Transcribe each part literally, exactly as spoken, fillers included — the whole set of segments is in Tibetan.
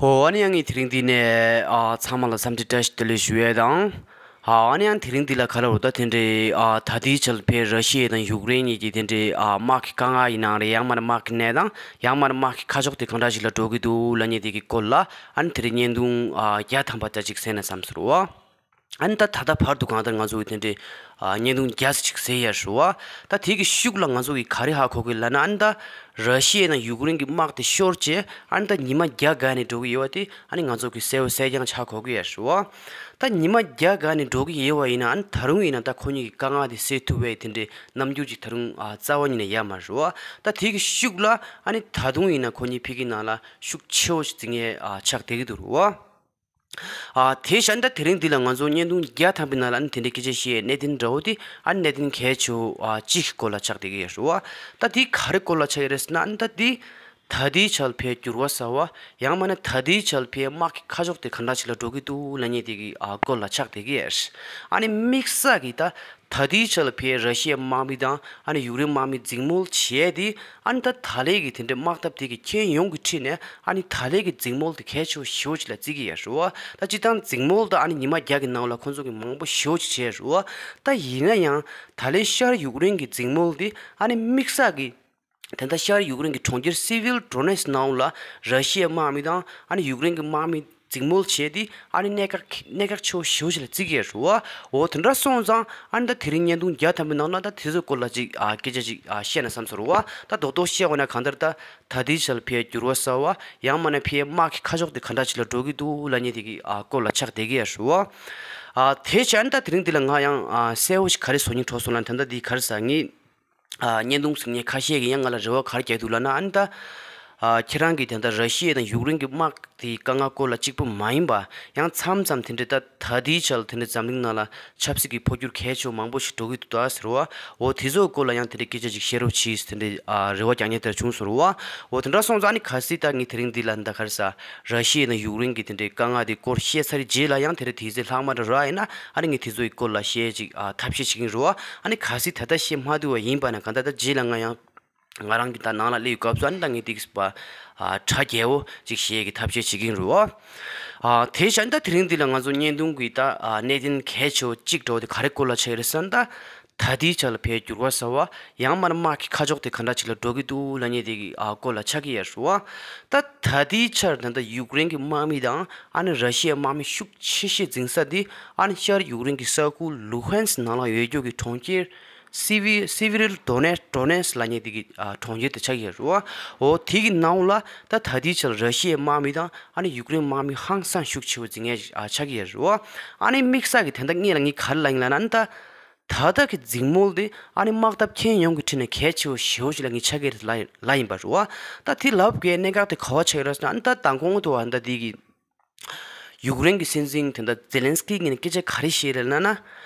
ཨོ། ཨ་ནི་ཡང་ངས་དེ་རིང་འདི་ནས་ཨ་ཚང་མ་ལ་འཚམས་འདྲི་བཀྲ་ཤིས་བདེ་ལེགས་ཞུ་ཡས་དང་། ཨ་ཨ་ནི་ཡང་དེ་རིང་འདི་ལ་ག་རེ་རེད་ད། དེ་འདྲའི་ཨ་ད་ལྟའི་ཆར་ཕའི་ར་ཤི་ཡ་དང་ཡུཀ་རེན་གཉིས་ཀྱི་དེ་འདྲའི་ཨ་དམག་གི་དཀའ་ངལ་ཡིན་ནའང་རེད། ཡང་མིན་ན་དམག་གི་གནས་སྟངས། ཡང་མིན་ན་དམག་གི་ཁ་ཕྱོགས་དེ་གང་འདྲ་ཞིག་ལ་འགྲོ་གི་འདུག་ལབ་མཁན་དེ་གི་སྐོར་ལ་ཨ་ནི་དེ་རིང་བརྙན་ཐུང་ཨ་བརྒྱ་ཐམ་པ་ཙམ་ཅིག་གསན་ན་བསམ་སོང་རེད་བ། ཨ་ནི་ད་ད་ལྟ་བར་དུ་གང་ལྟར་ང་ཚོ་གི་དེ་འདྲའི་ཨ་བརྙན་ཐུང་བརྒྱ་ཙམ་ཅིག་གསན་ཡ་རེད་བ། ད་དེ་གི་ཤུགས་ལ་ང་ཚོ་གི་ག་རེ་ཧ་གོ་གི་ལབ་ན། ཨ་ནི་ད་ར་ཤི་ཡ་དང་ཡུཀ་རེན་གྱི་དམག་དེ་ཤོར་བྱས་ཨ་ནི་ད་ཉི་མ་བརྒྱ་འགོར་ནས་འགྲོ་གི་ཡོད་པ་དེ་ཨ་ནི་ང་ཚོ་གི་གསལ་བོ་གསལ་རྐྱང་ཆགས་གོ་གི་ཡ་རེད་བ། ད་ཉི་མ་བརྒྱ་འགོར་ནས་འགྲོ་གི་ཡོད་པ་ཡིན་ན་ཨ་ནི་ད་རུང་ཡིན་ན་ད་ཁོ་གཉིས་ཀྱི་དཀའ་ངལ་དེ་སེལ་ཐུབ་པའི་དེ་འདྲའི་རྣམ་འགྱུར་ཅིག་ད་རུང་ཨ་རྩ་བ་ཉིད་ནས་ཡོད་མ་རེད་བ། ད་དེ་གི་ཤུགས་ལ་ཨ་ནི་ད་དུང་ཡིན་ན་ཁོ་གཉིས་ཕ་གི་ནང་ལ་ཤུགས་ཆེ་བོ་ཞིག་འཛིན་མཁན་ཨ་ཆགས་བསྡད་ཀྱི་འདུག་རེད་བ། ཨ་དེ་བཞིན་ད་དེ་རིང་འདི་ལ་ང་ཚོ་བརྙན་ཐུང་བརྒྱ་ཐམ་པའི་ནང་ལ་ཨ་ནི་དེ་འདྲའི་སྐད་ཆ་བཤད་གནད་དོན་འདྲ་བོ་དེ་ཨ་ནི་གནད་དོན་གལ་ཆེ་བོ་ཨ་གཅིག་གི་སྐོར་ལ་ཆགས་བསྡད་ཀྱི་ཡོད་རེད་བ། ད་དེ་ག་རེ་སྐོར་ལ་ཆགས་ཡོད་རེད་ཟེར་ན། ཨ་ནི་ད་དེ་ད་ལྟའི་ཆར་ཕའི་འགྱུར་བ་གསར་བ། ཡང་མིན་ན་ད་ལྟའི་ཆར་ཕའི་དམག་གི་ཁ་ཕྱོགས་དེ་ག་འདྲ་ཞིག་ལ་འགྲོ་གི་འདུག་ལབ་མཁན་དེ་གི་ཨ་སྐོར་ལ་ཆགས་བསྡད་ཀྱི་ཡོད་རེད། ཨ་ནི་དམིགས་བསལ་གྱི་ད་ད་ལྟའི་ཆར་ལ་ཕའི་ར་ཤི་ཡའི་དམག་མི་དང་ཨ་ནི་ཡུཀ་རེན་དམག་མི་འཛིང་མོལ་བྱས་ཏེ། ཨ་ནི་ད་ད་ལན་གྱི་དེ་འདྲའི་དམག་འཐབ་དེ་གི་ཁྱོན་ཡོངས་ཀྱི་ཁྲིད་ནས་ཨ་ནི་ད་ལན་གྱི་འཛིང་མོལ་དེ་གལ་ཆེ་བོ་ཞེ་པོ་ཅིག་ལ་བརྩི་གི་ཡོད་རེད་བ། ད་སྤྱིར་བཏང་འཛིང་མོལ་ད་ཨ་ནི་ཉི་མ་བརྒྱ་གི་ནང་ལ་ཁོང་ཚོ་གི་མང་པོ་ཞེ་པོ་ཅིག་བྱས་རེད་བ། ད་ཡིན་ན་ཡང་ད་ལན་ཤར་ཡུཀ་རེན་གྱི་འཛིང་མོལ་དེ་ཨ་ནི་དམིགས་བསལ་གྱི་དེ་ད་ཤར་ཡུཀ་རེན་གྱི་གྲོང་ཁྱེར་སི་ཝིལ་ཌོ་ནེ་སི་ནང་ལ་ར་ཤི་ཡའི་དམག་མི་དང་ཨ་ནི་ཡུཀ་རེན་གྱི་དམག་མི་འཛིང་མོལ་བྱས་ཏེ་ཨ་ནི་གནད་འགག་གནད་འགག་ཆེ་བོ་ཞེ་པོ་ཅིག་ལ་བརྩི་གི་ཡོད་རེད་བ། འོ་དེ་འདྲ་སོང་ཙང་ཨ་ནི་ད་དེ་རིང་བརྙན་ཐུང་བརྒྱ་ཐམ་པའི་ནང་ལ་ད་དེ་ཚོའི་སྐོར་ལ་ཅིག་ཨ་སྐད་ཆ་ཅིག་ཨ་བཤད་ན་བསམ་སོང་རེད་བ། ད་རྡོག་རྡོག་བཤད་དགོས་ན་གང་ལྟར་ད་ད་ལྟའི་ཆར་ཕའི་འགྱུར་བ་གསར་བ། ཡང་མིན་ན་ཕའི་དམག་གི་ཁ་ཕྱོགས་དེ་ག་འདྲ་ཅིག་ལ་འགྲོ་གི་འདུག་ལབ་མཁན་དེ་གི་ཨ་སྐོར་ལ་ཆགས་བསྡད་ཀྱི་ཡོད་རེད་བ། ཨ་དེ་བྱས་ཨ་ནི་ད་དེ་རིང་འདི་ལ་ང་ཡང་ཨ་གསལ་བོ་ཞིག་ག་རེ་བཟོ་སྙིང་བྲོ་སོང་ལབ་ན། ད་ལྟ་འདི་ག་རེ་ཟེར་ངས། ཨ་བརྙན་ཐུང་གཟིགས་མཁན་ཁ་ཤས་ཀྱིས་ཡང་ང་ལ་རེ་བ་ག་རེ་རྒྱག་འདུག་ལབ་ན། ཨ་ནི་ད་ཨ་ཁྱེད་རང་གིས་དེ་འདྲ་ར་ཤི་ཡ་དང་ཡུཀ་རེན་གྱི་དམག་དེའི་དཀའ་ངལ་སྐོར་ལ་གཅིག་པུ་མ་ཡིན་པ། ཡང་མཚམས་མཚམས་དེ་འདྲའི་ད་ད་ལྟའི་ཆར་ལ་དེ་འདྲའི་འཛམ་གླིང་ནང་ལ་ཆབ་སྲིད་ཀྱི་འཕོ་འགྱུར་གལ་ཆེ་བ་མང་པོ་ཞིག་འགྲོ་གི་འདུག་ད་ཟེར་བ། འོ་དེ་ཚོའི་སྐོར་ལ་ཡང་དེ་འདྲའི་སྐད་ཆ་ཅིག་བཤད་རོགས་གྱིས་ཟེར་དེ་འདྲའི་ཨ་རེ་བ་རྒྱག་མཁན་དེ་འདྲ་བྱུང་སོང་རེད་བ། འོ་དེ་འདྲ་སོང་ཙང་ཨ་ནི་གལ་སྲིད་ད་ངས་དེ་རིང་འདི་ལ་ད་ག་རེ་ཟེར་ར་ཤི་ཡ་དང་ཡུཀ་རེན་གྱི་དེ་འདྲའི་དཀའ་ངལ་དེ་སྐོར་བཤད་ཚར་རྗེས་ལ་ཡང་དེ་འདྲའི་དུས་ཚོད་ལྷག་མ་འདྲ་རག་ཡིན་ན། ཨ་ནི་ངས་དེ་ཚོའི་སྐོར་ལ་བཤད་ཅིག་ཨ་ཐབས་ཤེས་བྱེད་ཀྱི་ཡིན་རེད་བ། ཨ་ནི་གལ་སྲིད་ད་ལྟ་བཤད་མ་ཐུབ་པ་ཡིན་པ་ན་གང་ལྟར་ད་རྗེས་ལ་ང་ཡང་ང་རང་གི་ད་ནང་ལ་སླེབས་ཡོད་སྐབས་སུ་ཨ་ནི་ད་ངས་ཏིག་པ་ཨ་གྲ་རྒྱས་པོ་ཅིག་བཤད་ཀྱི་ཐབས་ཤེས་བྱེད་ཀྱི་ཡིན་རེད་བ། ཨ་དེ་བཞིན་ད་དེ་རིང་འདི་ལ་ང་ཚོ་བརྙན་ཐུང་གི་ད་ཨ་གནད་དོན་གལ་ཆེ་བ་གཅིག་འདྲ་བོ་དེ་ག་རེ་སྐོར་ལ་ཆགས་ཡོད་རེད་ཟེར་ན། ད་ད་ལྟའི་ཆར་ལ་ཕའི་འགྱུར་བ་གསར་བ། ཡང་མིན་ན་དམག་གི་ཁ་ཕྱོགས་དེ་ག་འདྲ་ཅིག་ལ་འགྲོ་གི་འདུག་ལབ་མཁན་དེ་གི་ཨ་སྐོར་ལ་ཆགས་ཀྱི་ཡོད་རེད་བ། ད་ད་ལྟའི་ཆར་ད་ལྟ་ཡུཀ་རེན་གྱི་དམག་མི་དང་ཨ་ནི་ར་ཤི་ཡའི་དམག་མི་ཤུགས་ཆེ་ཤོས་འཛིང་ས་དེ་ཨ་ནི་ཤར་ཡུཀ་རེན་གྱི་ས་ཁུལ་ལུ་ཧན་སི་ནང་ལ་ཡོད་རྒྱུ་གི་གྲོང་ཁྱེར་སི་ཝི་སི་ཝི་རིལ་ཌོ་ནེ་ཌོ་ནེ་སི་ལབ་མཁན་དེ་གི་ཨ་གྲོང་ཁྱེར་དེ་ཆགས་ཀྱི་ཡོད་རེད་བ། འོ་དེ་གི་ནང་ལ་ད་ད་ལྟའི་ཆར་ར་ཤི་ཡའི་དམག་མི་དང་ཨ་ནི་ཡུཀ་རེན་དམག་མི་ཧང་སང་ཤུགས་ཆེ་བོ་འཛིང་མཁན་ཞིག་ཨ་ཆགས་ཀྱི་ཡོད་རེད་བ། ཨ་ནི་དམིགས་བསལ་གྱི་དེ་འདྲ་ངས་ལ་ངས་ག་རེ་ལབ་ཡིན་ལབ་ན། ཨ་ནི་ད་ད་ལྟ་གི་འཛིང་མོལ་དེ་ཨ་ནི་དམག་འཐབ་ཁྱོན་ཡོངས་ཀྱི་ཁྲོད་ནས་གལ་ཆེ་བ་ཞེ་པོ་ཅིག་ལ་ངས་ཆགས་ཀྱི་རེད་ལབ་ལབ་ཡིན་པ་རེད་བ། ད་དེ་ལབ་དགོས་གནད་འགག་དེ་ག་པར་ཆགས་ཡོད་རེད་ཟེར་ན། ཨ་ནི་ད་མདང་དགོང་དུ་བ་ད་དེ་གི་ཡུཀ་རེན་གྱི་སྲིད་འཛིན་དེ་འདྲ་ཛེ་ལན་སི་ཀི་ངོས་ནས་སྐད་ཆ་ག་རེ་བཤད་རེད་ལབ་ན།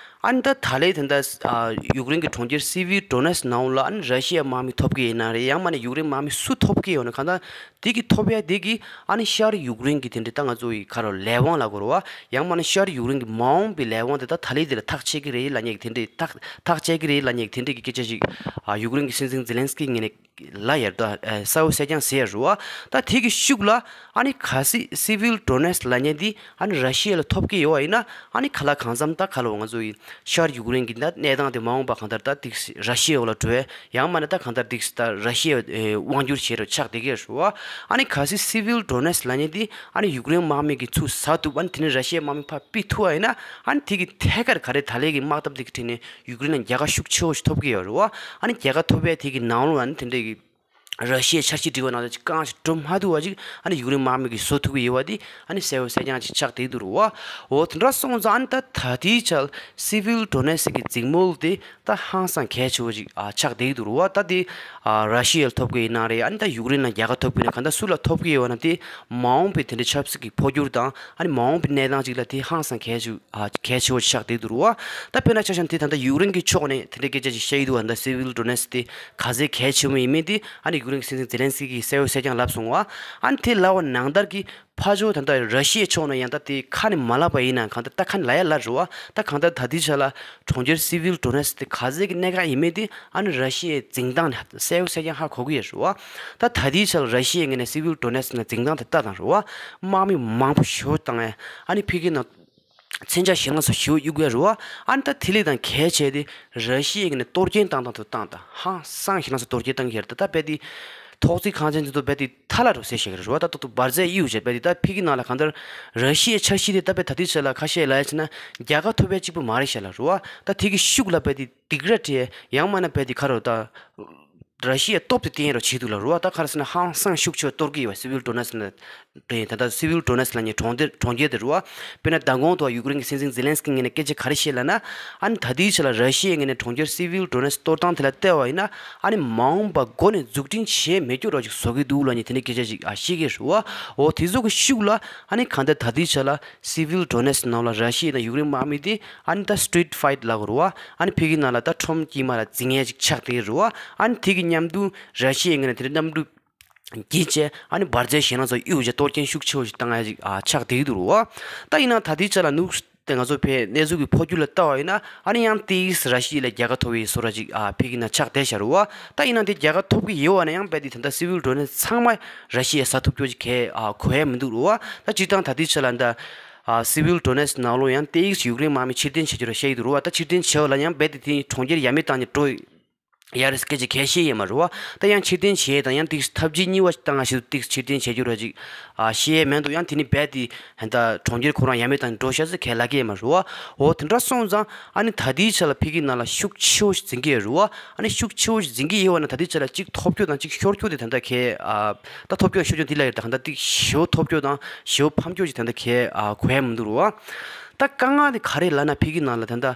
ཨ་ནི་ད་ད་ལན་དེ་འདྲ་ཨ་ཡུཀ་རེན་གྱི་གྲོང་ཁྱེར་སི་ཝི་ཌོ་ནེ་སི་ནང་ལ་ཨ་ནི་ར་ཤི་ཡའི་དམག་མི་ཐོབ་ཀྱི་ཡིན་ན་རེད། ཡང་མིན་ན་ཡུཀ་རེན་དམག་མི་སུ་ཐོབ་ཀྱི་ཡོད་ན་གང་ལྟར། དེ་གི་ཐོབ་ཡ་དེ་གི་ཨ་ནི་ཤར་ཡུཀ་རེན་གྱི་དེ་འདྲའི་ད་ང་ཚོ་ཡི་ག་རེ་ལས་དབང་ལབ་དགོས་རེད་བ། ཡང་མིན་ན་ཤར་ཡུཀ་རེན་གྱི་མ་འོངས་པའི་ལས་དབང་དེ་ད་ད་ལན་དེ་ལ་ཐག་བཅད་ཀྱི་རེད་ལབ་མཁན་གྱི་དེ་འདྲའི་ཐག་ཐག་བཅད་ཀྱི་རེད་ལབ་མཁན་གྱི་དེ་འདྲའི་གི་སྐད་ཆ་ཞིག་ཨ་ཡུཀ་རེན་གྱི་སྲིད་འཛིན་ཛེ་ལན་སི་ཀི་ངོས་ནས་ལབ་ཡ་རེད། ད་ཨ་གསལ་པོ་གསལ་རྐྱང་ཟེར་ཡ་རེད་བ། ད་དེ་གི་ཤུགས་ལ་ཨ་ནི་གལ་སྲིད་སི་ཝིལ་ཌོ་ནེ་སི་ལབ་མཁན་འདི་ཨ་ནི་ར་ཤི་ཡ་ལ་ཐོབ་ཀྱི་ཡོད་པ་ཡིན་ན། ཨ་ནི་ག་ལ་གང་འཚམ་ད་ག་ལ་ང་ཚོ་ཡི་ཤར་ཡུཀ་རེན་གྱི་ད་གནས་སྟངས་དེ་མ་འོངས་པ་གང་ལྟར་ད་ཏིག་ར་ཤི་ཡའི་འོག་ལ་འགྲོ་ཡ། ཡང་མིན་ན་ད་གང་ལྟར་ཏིག་ད་ར་ཤི་ཡའི་དབང་བསྒྱུར་བྱེད་རོགས་ཆགས་བསྡད་ཀྱི་རེད་བ། ཨ་ནི་གལ་སྲིད་སི་ཝིལ་ཌོ་ནེ་སི་ལབ་མཁན་འདི་ཨ་ནི་ཡུཀ་རེན་དམག་མི་གི་ཚུར་ཟ་ཐུབ། ཨ་ནི་དེ་ནས་ར་ཤི་ཡའི་དམག་མི་ཕར་ཕུད་ཐུབ་པ་ཡིན་ན། ཨ་ནི་དེ་གི་ཐད་ཀར་ག་རེ་ད་ལན་གྱི་དམག་འཐབ་དེ་གི་ཁྲོད་ནས་ཡུཀ་རེན་ལ་རྒྱལ་ཁ་ཤུགས་ཆེ་བོ་ཞིག་ཐོབ་ཀྱི་ཡོད་རེད་བ། ཨ་ནི་རྒྱལ་ཁ་ཐོབ་པའི་དེ་གི་ནང་ལོགས་ཨ་ནི་དེ་འདྲའི་གི་ར་ཤི་ཡའི་འཆར་གཞི་སྒྲིག་པ་ནང་ལ་ཅིག་རྐང་ཞིག་འགྲོ་མ་ཐུབ་པ་ཅིག་ཨ་ནི་ཡུཀ་རེན་དམག་མི་གིས་བཟོ་ཐུབ་ཀྱི་ཡོད་པ་དེ་ཨ་ནི་གསལ་པོ་གསལ་རྐྱང་ཅིག་ཆགས་བསྡད་འདུག་རེད་བ། འོ་དེ་འདྲ་སོང་ཙང་ཨ་ནི་ད་ད་ལྟའི་ཆར་སི་ཝིལ་ཌོ་ནེ་སི་གི་འཛིང་མོལ་དེ་ད་ཧང་སང་གལ་ཆེ་བོ་ཅིག་ཨ་ཆགས་བསྡད་འདུག་རེད་བ། ད་དེ་ཨ་ར་ཤི་ཡ་ལ་ཐོབ་ཀྱི་ཡིན་ན་རེད། ཨ་ནི་ད་ཡུཀ་རེན་ལ་རྒྱལ་ཁ་ཐོབ་ཀྱི་ཡིན་ན། གང་ལྟར་སུ་ལ་ཐོབ་ཀྱི་ཡོད་ན་དེ་མ་འོངས་པའི་དེ་འདྲའི་ཆབ་སྲིད་ཀྱི་འཕོ་འགྱུར་དང་ཨ་ནི་མ་འོངས་པའི་གནས་སྟངས་ཅིག་ལ་དེ་ཧང་སང་གལ་ཆེ་ཨ་གལ་ཆེ་བོ་ཆགས་བསྡད་འདུག་རེད་བ། ད་དཔེར་ན་ཆ་བཞག་ན་དེ་ད་ལྟ་ཡུཀ་རེན་གྱི་ཕྱོགས་ནས་དེ་འདྲའི་སྐད་ཆ་ཅིག་བཤད་ཀྱི་འདུག་བ། ད་སི་ཝིལ་ཌོ་ནེ་སི་དེ་ག་ཚད་གལ་ཆེན་པོ་ཡིན་མིན་དེ་ཨ་ནི་ ཀུ་རེན་གྱི་སྲིད་འཛིན་ཛེ་ལན་སི་ཀི་གིས་གསལ་པོ་གསལ་རྐྱང་ལབ་སོང་བ། ཨ་ནི་དེ་ལབ་པ་ནང་ལྟར་གྱི་ཕར་ཕྱོགས་ད་ལྟ་ར་ཤི་ཡའི་ཕྱོགས་ནས་ཡང་ད་དེ་ཁ་ནས་མ་ལབ་པ་ཡིན་ན་གང་ལྟར་ད་ཁ་ནས་ལབ་ཡ་ལབ་རེད་བ། ད་གང་ལྟར་ད་ལྟའི་ཆ་ལ་གྲོང་ཁྱེར་སི་བིལ་ཌོ་ནེ་སི་དེ་ག་ཚད་ཀྱི་གནད་འགག་ཡིན་མིན་དེ་ཨ་ནི་ར་ཤི་ཡའི་འཛིན་སྟངས་ནས་གསལ་པོ་གསལ་རྐྱང་ཧ་གོ་གི་ཡོད་རེད་བ། ད་ད་ལྟའི་ཆ་ལ་ར་ཤི་ཡའི་ངོས་ནས་སི་བིལ་ཌོ་ནེ་སི་ནང་འཛིན་སྟངས་དེ་ལྟ་དང་རེད་བ། དམག་མི་མང་པོ་ཞེ་པོ་བཏང་ཡ། ཨ་ནི་ཕ་གི་ནང་མཚོན་ཆ་ཞེ་ལང་ཚོ་ཞེ་པོ་གཡུག་གི་རེད་བ། ཨ་ནི་ད་དེ་ལས་དང་གལ་ཆེ་དེ་ར་ཤི་ཡའི་ངོས་ནས་གཏོར་སྐྱོན་བཏང་སྟངས་དེ་བཏང་དང་ཧང་སང་ཞེ་ལང་ཚོ་གཏོར་སྐྱོན་བཏང་གི་རེད། ད་ད་རྦད་དེ་ཐོག་བརྩེགས་ཁང་ཆེན་དེ་ཚོ་རྦད་དེ་ཐལ་ལ་འགྲོ་ཟེར་བཤད་ཀྱི་རེད་བ། ད་ཏོག་ཏོག་འབར་རྫས་གཡུག་བྱས་རྦད་དེ་ད་ཕ་གི་ནང་ལ་གང་ལྟར་ར་ཤི་ཡའི་འཆར་གཞི་དེ་ད་རྦད་ད་ལྟའི་ཆ་ལ་ཁ་ཤས་ལབ་ཡ་བྱས་ན་རྒྱལ་ཁ་ཐོབ་ཡ་གཅིག་པུ་མ་རེད་ཤག་ལབ་རེད་བ། ད་དེ་གི་ཤུགས་ལ་རྦད་དེ་སྡིགས་ར་སྤྲད་ཡང་མིན་ན་རྦད་དེ་ག་རེ་ད་ར་ཤི་ཡའི་སྟོབས་དེ་བརྟན་རོགས་བྱེད་འདུག་ལབ་རེད་བ། ད་ག་རེ་ཟེར་ན་ཧང་སང་ཤུགས་ཆེ་བ་གཏོར་གི་ཡོད་པ། སི་བིལ་ཌོ་ནེ་སི་ལ་རེད། ད་ལྟ་སི་བིལ་ཌོ་ནེ་སི་ལབ་མཁན་གྲོང་སྡེ་གྲོང་ཁྱེར་དེ་རེད་བ། དཔེར་ན་མདང་དགོང་ཐོག་ཡུཀ་རེན་གྱི་སྲིད་འཛིན་ཛེ་ལན་སི་ཀི་ངོས་ནས་སྐད་ཆ་ག་རེ་བཤད་ལབ་ན། ཨ་ནི་ད་ལྟའི་ཆ་ལ་ར་ཤི་ཡའི་ངོས་ནས་གྲོང་ཁྱེར་སི་བིལ་ཌོ་ནེ་སི་གཏོར་སྟངས་དེ་ལ་བལྟས་པ་ཡིན་ན། ཨ་ནི་མ་འོངས་པ་མགོ་ནས་འཛུགས་སྐྲུན་བྱས་མེད་རྒྱུ་ར་ཅིག་བཟོ་གི་འདུག་ལབ་མཁན་དེ་འདྲའི་སྐད་ཆ་ཅིག་ཨ་བཤད་ཀྱི་རེད་བ། འོ་དེ་ཚོ་གི་ཤུགས་ལ་ཨ་ནི་གང་ལྟར་ད་ལྟའི་ཆ་ལ་སི་བིལ་ཌོ་ནེ་སི་ནང་ལ་ར་ཤི་ཡ་དང་ཡུཀ་རེན་དམག་མི་དེ་ཨ་ནི་ད་སི་ཊི་རིཊ་ཕའི་ཊི་ལབ་དགོས་རེད་བ། ཨ་ནི་ཕ་གི་ནང་ལ་ད་ཁྲོམ་དཀྱིལ་མ་ལ་འཛིང་ཡས་ཅིག་ཆགས་བསྡད་ཀྱི་རེད་བ། ཨ་ནི་དེ་གི་མཉམ་དུ་ར་ཤི་ཡའི་ངོས་ནས་དེ་འདྲའི་གནམ་གྲུ་བརྒྱུད་བྱས་ཨ་ནི་འབར་རྫས་ཞེ་ལང་ཚོ་གཡུག་བྱས་གཏོར་སྐྱོན་ཤུགས་ཆེ་བོ་ཞིག་བཏང་ཡ་ཅིག་ཨ་ཆགས་བསྡད་ཀྱི་འདུག་རེད་བ། ད་ཡིན་ན་ད་ལྟའི་ཆ་ལ་ནུབ་དེ་ང་ཚོ་བོད་གནས་ཚུལ་གྱི་འཕོ་འགྱུར་ལ་ལྟ་བ་ཡིན་ན་ཨ་ནི་ཡང་ཏོག་ཙམ་ར་ཤི་ཡ་ལ་རྒྱལ་ཁ་ཐོབ་པའི་བཟོ་འདྲ་ཅིག་ཨ་ཕ་གི་ནང་ཆགས་བསྡད་བཞག་རེད་བ། ད་ཡིན་ན་དེ་རྒྱལ་ཁ་ཐོབ་ཀྱི་ཡོད་པ་ན་ཡང་རྦད་དེ་ད་ལྟ་སི་བིལ་ཌོ་ནེ་སི་ཚང་མ་ར་ཤི་ཡས་ཟ་ཐུབ་རྒྱུ་ཅིག་གས་ཨ་གོ་ཡ་མི་འདུག་རེད་བ། ད་སྤྱིར་བཏང་ད་ལྟའི་ཆ་ལ་ད་ཨ་སི་བིལ་ཌོ་ནེ་སི་ནང་ལོགས་ཡང་ཏོག་ཙམ་ཡུཀ་རེན་དམག་མི་ཕྱིར་འཐེན་བྱེད་རྒྱུ་ར་བཤད་ཀྱི་འདུག་རེད་བ། ད་ཕྱིར་འཐེན་བྱས་པ་ལ་ཡང་རྦད་དེ་དེ་གྲོང་ཁྱེར་ཡ་མེད་བཏང་ནས་འགྲོ་ཡ་རེད་སྐད་ཆ་གས་བཤད་ཡས་མ་རེད་བ། ད་ཡང་ཕྱིར་འཐེན་བྱས་དང་ཡང་ཏོག་ཙམ་ཐབས་ཇུས་གཉིས་པ་ཞིག་བཏང་ང་ཞིག་ཏོག་ཙམ་ཕྱིར་འཐེན་བྱེད་རྒྱུ་ར་ཅིག་ཨ་བཤད་ཡས་མེད་འདུག་ཡང་དེ་ནི་རྦད་དེ་ད་གྲོང་ཁྱེར་ཁོ་རང་ཡ་མེད་བཏང་ནས་འགྲོ་ཤག་ཟེར་གས་ལབ་ཀྱི་ཡས་མ་རེད་བ། འོ་དེ་འདྲ་སོང་ཙང་ཨ་ནི་ད་ལྟའི་ཆ་ལ་ཕ་གི་ནང་ལ་ཤུགས་ཆེ་བོ་ཞིག་འཛིང་གི་ཡོད་རེད་བ། ཨ་ནི་ཤུགས་ཆེ་བོ་ཞིག་འཛིང་གི་ཡོད་པ་ན་ད་ལྟའི་ཆ་ལ་གཅིག་ཐོབ་རྒྱུ་དང་གཅིག་ཤོར་རྒྱུ་དེ་ད་ལྟ་གས་ཨ་ད་ཐོབ་རྒྱུ་དང་ཤོར་རྒྱུ་འདི་ལ་ཡོད། ད་གང་ལྟར་ཏོག་ཙམ་ཞེ་པོ་ཐོབ་རྒྱུ་དང་ཞེ་པོ་ཕམ་རྒྱུ་ཞིག་ད་ལྟ་གས་ཨ་གོ་ཡ་མི་འདུག་རེད་བ། ད་དཀའ་ངལ་དེ་ག་རེ་ལབ་ན་ཕ་གི་ནང་ལ་ད་ལྟ་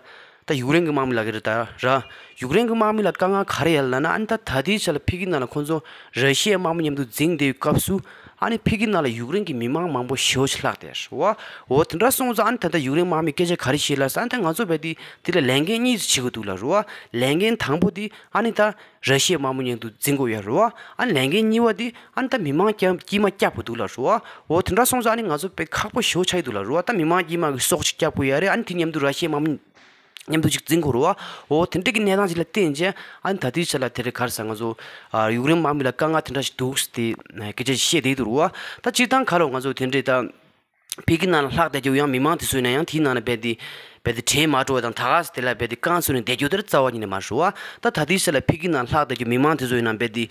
ད་ཡུཀ་རེན་གྱི་དམག་མི་ལབ་ཀྱི་རེད་ད་ར། ཡུཀ་རེན་གྱི་དམག་མི་ལ་དཀའ་ངལ་ག་རེ་ཡོད་ལབ་ན། ཨ་ནི་ད་ད་ལྟའི་ཆ་ལ་ཕ་གི་ནང་ལ་ཁོང་ཚོ་ར་ཤི་ཡའི་དམག་མི་མཉམ་དུ་འཛིང་བསྡད་པའི་སྐབས་སུ་ཨ་ནི་ཕ་གི་ནང་ལ་ཡུཀ་རེན་གྱི་མི་མང་མང་པོ་ཞེ་པོ་ཅིག་ལྷག་བསྡད་རེད་བ། འོ་དེ་འདྲ་སོང་ཙང་ཨ་ནི་ད་ལྟ་ཡུཀ་རེན་དམག་མིས་སྐད་ཆ་ག་རེ་བཤད་ལབ་ཟེར་ན། ཨ་ནི་ད་ང་ཚོ་རྦད་དེ་དེ་ལ་ལས་འགན་གཉིས་ཤིག་བྱེད་དགོས་འདུག་ལབ་རེད་བ། ལས་འགན་དང་པོ་དེ་ཨ་ནི་ད་ར་ཤི་ཡའི་དམག་མི་མཉམ་དུ་འཛིང་དགོས་ཡོད་རེད་བ། ཨ་ནི་ལས་འགན་གཉིས་པ་དེ་ཨ་ནི་ད་མི་མང་དཀྱ་དཀྱིལ་མ་བསྐྱབ་དགོས་འདུག་ལབ་རེད་བ། འོ་དེ་འདྲ་སོང་ཙང་ཨ་ནི་ང་ཚོ་དཔེ་ཁག་པོ་ཞེ་པོ་ཆགས་ཀྱི་འདུག་ལབ་རེད་བ། ད་མི་མང་དཀྱིལ་མ་གི་སྲོག་ཅིག་བསྐྱབ་དགོས་ཡ་རེད། ཨ་ནི་དེ་མཉམ་དུ་ར་ཤི་ཡའི་དམག་མི་མཉམ་དུ་ཅིག་འཛིང་དགོས་རེད་བ། འོ་དེ་འདྲ་གི་གནས་སྟངས་ཅིག་ལ་བརྟེན་བྱས་ཨ་ནི་ད་ལྟའི་ཆ་ལ་དེ་རེད་ག་རེ་ཟེར། ང་ཚོ་ཨ་ཡུཀ་རེན་དམག་མི་ལ་དཀའ་ངལ་དེ་འདྲ་ཞིག་འདུག་ཟེར་ཏེ་སྐད་ཆ་ཞིག་བཤད་བསྡད་འདུག་རེད་བ། ད་སྤྱིར་བཏང་ག་རེ་ང་ཚོ་དེ་འདྲའི་ད་ཕ་གི་ནང་ལ་ལྷག་བསྡད་རྒྱུ་ཡང་མི་མང་དེ་ཚོ་ཡིན་ན་ཡང་དེའི་ནང་ལ་རྦད་དེ་རྦད་དེ་བྲོས་མ་འགྲོ་བ་དང་ད་ག་ཟེ་དེ་ལ་རྦད་དེ་རྐང་བཙུགས་ནས་བསྡད་རྒྱུ་དེ་རྩ་བ་ཉིད་ནས་མ་རེད་བ། ད་ད་ལྟའི་ཆ་ལ་ཕ་གི་ནང་ལྷག་བསྡད་རྒྱུ་མི་མང་དེ་ཚོ་ཡིན་ན་རྦད་དེ་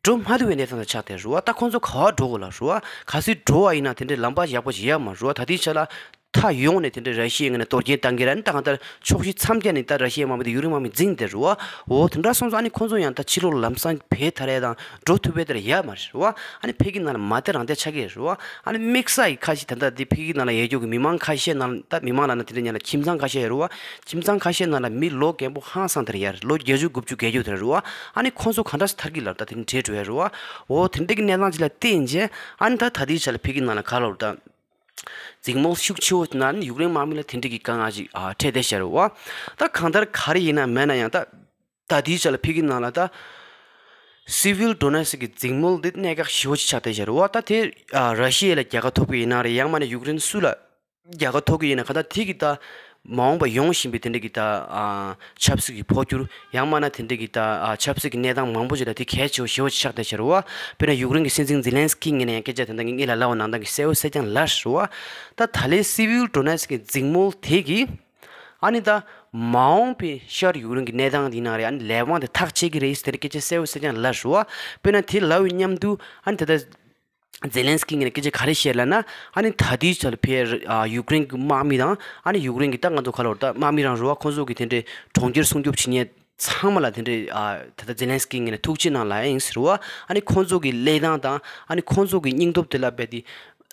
འགྲོ་མ་ཐུབ་པའི་གནས་སྟངས་དེ་ཆགས་བསྡད་རེད་བ། ད་ཁོང་ཚོ་ག་པར་འགྲོ་དགོས་ལབ་རེད་བ། གལ་སྲིད་འགྲོ་བ་ཡིན་ན་དེ་འདྲའི་ལམ་པ་ཡག་པོ་ཞིག་ཡོད་མ་རེད་བ། ད་ལྟའི་ཆ་ལ་མཐའ་ཡོངས་ནས་དེ་འདྲའི་ར་ཤི་ཡའི་ངོས་ནས་གཏོར་སྐྱོན་བཏང་གི་རེད། ད་གང་ལྟར་ཕྱོགས་བཞི་མཚམས་བརྒྱད་ནས་ད་ར་ཤི་ཡའི་དམག་མི་དེ་ཡུཀ་རེན་དམག་མི་འཛིང་བསྡད་རེད་བ། འོ་དེ་འདྲ་སོང་ཙང་ཨ་ནི་ཁོང་ཚོ་ཡང་ད་ཕྱི་ལོགས་ལ་ལམ་སང་བེད་ཐར་ཡ་དང་འགྲོ་ཐུབ་པའི་དེ་ལ་ཡོད་མ་རེད་བ། ཨ་ནི་ཕ་གི་ནང་ལ་མ་བདེ་རང་བདེ་ཆགས་ཀྱི་རེད་བ། ཨ་ནི་དམིགས་བསལ་གྱི་ཁ་ཤས་ད་ལྟ་དེ་ཕ་གི་ནང་ལ་ཡོད་རྒྱུ་གི་མི་མང་ཁ་ཤས་ནང་ད་མི་མང་ལབ་ན་དེ་འདྲ་ཉན་ལ་ཁྱིམ་ཚང་ཁ་ཤས་ཡོད་རེད་བ། ཁྱིམ་ཚང་ཁ་ཤས་ནང་ལ་མི་ལོ་རྒན་པོ་ཧང་སང་དེ་རེད་ཡ། ལོ་བརྒྱད་ཅུ་དགུ་བཅུ་བརྒྱད་ཅུ་དེ་རེད་བ། ཨ་ནི་ཁོང་ཚོ་ག་འདྲ་སེ་ཐར་གི་ལབ། ད་དེ་ནི་བྲོས་འགྲོ་ཡ་རེད་བ། འོ་དེ་འདྲ་གི་གནས་སྟངས་ཅིག་ལ་བརྟེན་བྱས་ཨ་ནི་ད་ད་ལྟའི་ཆ་ལ་ཕ་གི་ནང་ལ་ག་ལབ་ད་འཛིང་མོ་ཤུགས་ཆེ་བོ་ན་ནི་ཡུཀ་རེན་དམག་མི་ལ་དེ་འདྲ་གི་དཀའ་ངལ་ཅིག་ཨ་འཕྲད་བསྡད་ཤག་རེད་བ། ད་གང་ལྟར་ག་རེ་ཡིན་ན་མེད་ན་ཡང་ད་ད་དེའི་ཆ་ལ་ཕ་གི་ནང་ལ་ད་སི་བིལ་ཌོ་ནེ་སི་གི་འཛིང་མོ་འདི་གནད་འགག་ཞེ་པོ་ཅིག་ཆགས་བསྡད་ཤག་རེད་བ། ད་དེ་ཨ་ར་ཤི་ཡ་ལ་རྒྱལ་ཁ་ཐོབ་གི་ཡིན་ན་རེད། ཡང་མིན་ན་ཡུཀ་རེན་སུ་ལ་རྒྱལ་ཁ་ཐོབ་ཀྱི་ཡིན་ན་ག་ད་དེ་གི་ད་མ་འོངས་པ་ཡོང་བཞིན་པའི་དེ་འདྲ་གི་ད་ཨ་ཆབ་སྲིད་ཀྱི་འཕོ་འགྱུར་ཡང་མིན་ན་དེ་འདྲ་གི་ད་ཨ་ཆབ་སྲིད་ཀྱི་གནས་སྟངས་མང་པོ་ཞིག་ལ་དེ་གལ་ཆེ་བ་ཞེ་པོ་ཅིག་ཆགས་བསྡད་ཤག་རེད་བ། དཔེར་ན་ཡུཀ་རེན་གྱི་སྲིད་འཛིན་ཛེ་ལན་སི་ཀི་ངོས་ནས་ཡང་སྐད་ཆ་དེ་འདྲ་གི་ངེད་ལ་ལབ་པ་ནང་ལྟར་གི་གསལ་པོ་གསལ་རྐྱང་ལབ་རེད་བ། ད་ད་ལན་སི་བིལ་ཌོ་ནེ་སི་གི་འཛིང་མོ་དེ་གི་ཨ་ནི་ད་མ་འོངས་པའི་ཤར་ཡུཀ་རེན་གྱི་གནས་སྟངས་དེ་ནང་རེད། ཨ་ནི་ལས་དབང་དེ་ཐག་བཅད་ཀྱི་རེད་ཟེར་དེ་འདྲ་སྐད་ཆ་གསལ་པོ་གསལ་རྐྱང་ལབ་རེད་བ། དཔེར་ན་དེ་ལབ་པའི་མཉམ་དུ་ཨ་ནི་ད་ལྟ་ཛེ་ལན་སི་ཀི་ངོས་ནས་སྐད་ཆ་ག་རེ་བཤད་ལབ་ན། ཨ་ནི་ད་ལྟའི་ཆར་ཕར་ཨ་ཡུཀ་རེན་གྱི་དམག་མི་དང་ཨ་ནི་ཡུཀ་རེན་གྱི་ད་ང་ཚོ་ག་ལབ་ད་དམག་མི་རང་རེད་བ། ཁོང་ཚོ་གི་དེ་འདྲའི་གྲོང་ཁྱེར་སྲུང་སྐྱོབ་བྱེད་མཁན་ཚང་མ་ལ་དེ་འདྲའི་ཨ་ད་ལྟ་ཛེ་ལན་སི་ཀི་ངོས་ནས་ཐུགས་རྗེ་གནང་ལབ་ཡིན་ཟེར་བ། ཨ་ནི་ཁོང་ཚོ་གི་ལས་སྟངས་དང་ཨ་ནི་ཁོང་ཚོ་གི་སྙིང་སྟོབས་དེ་ལ་རྦད་དེ་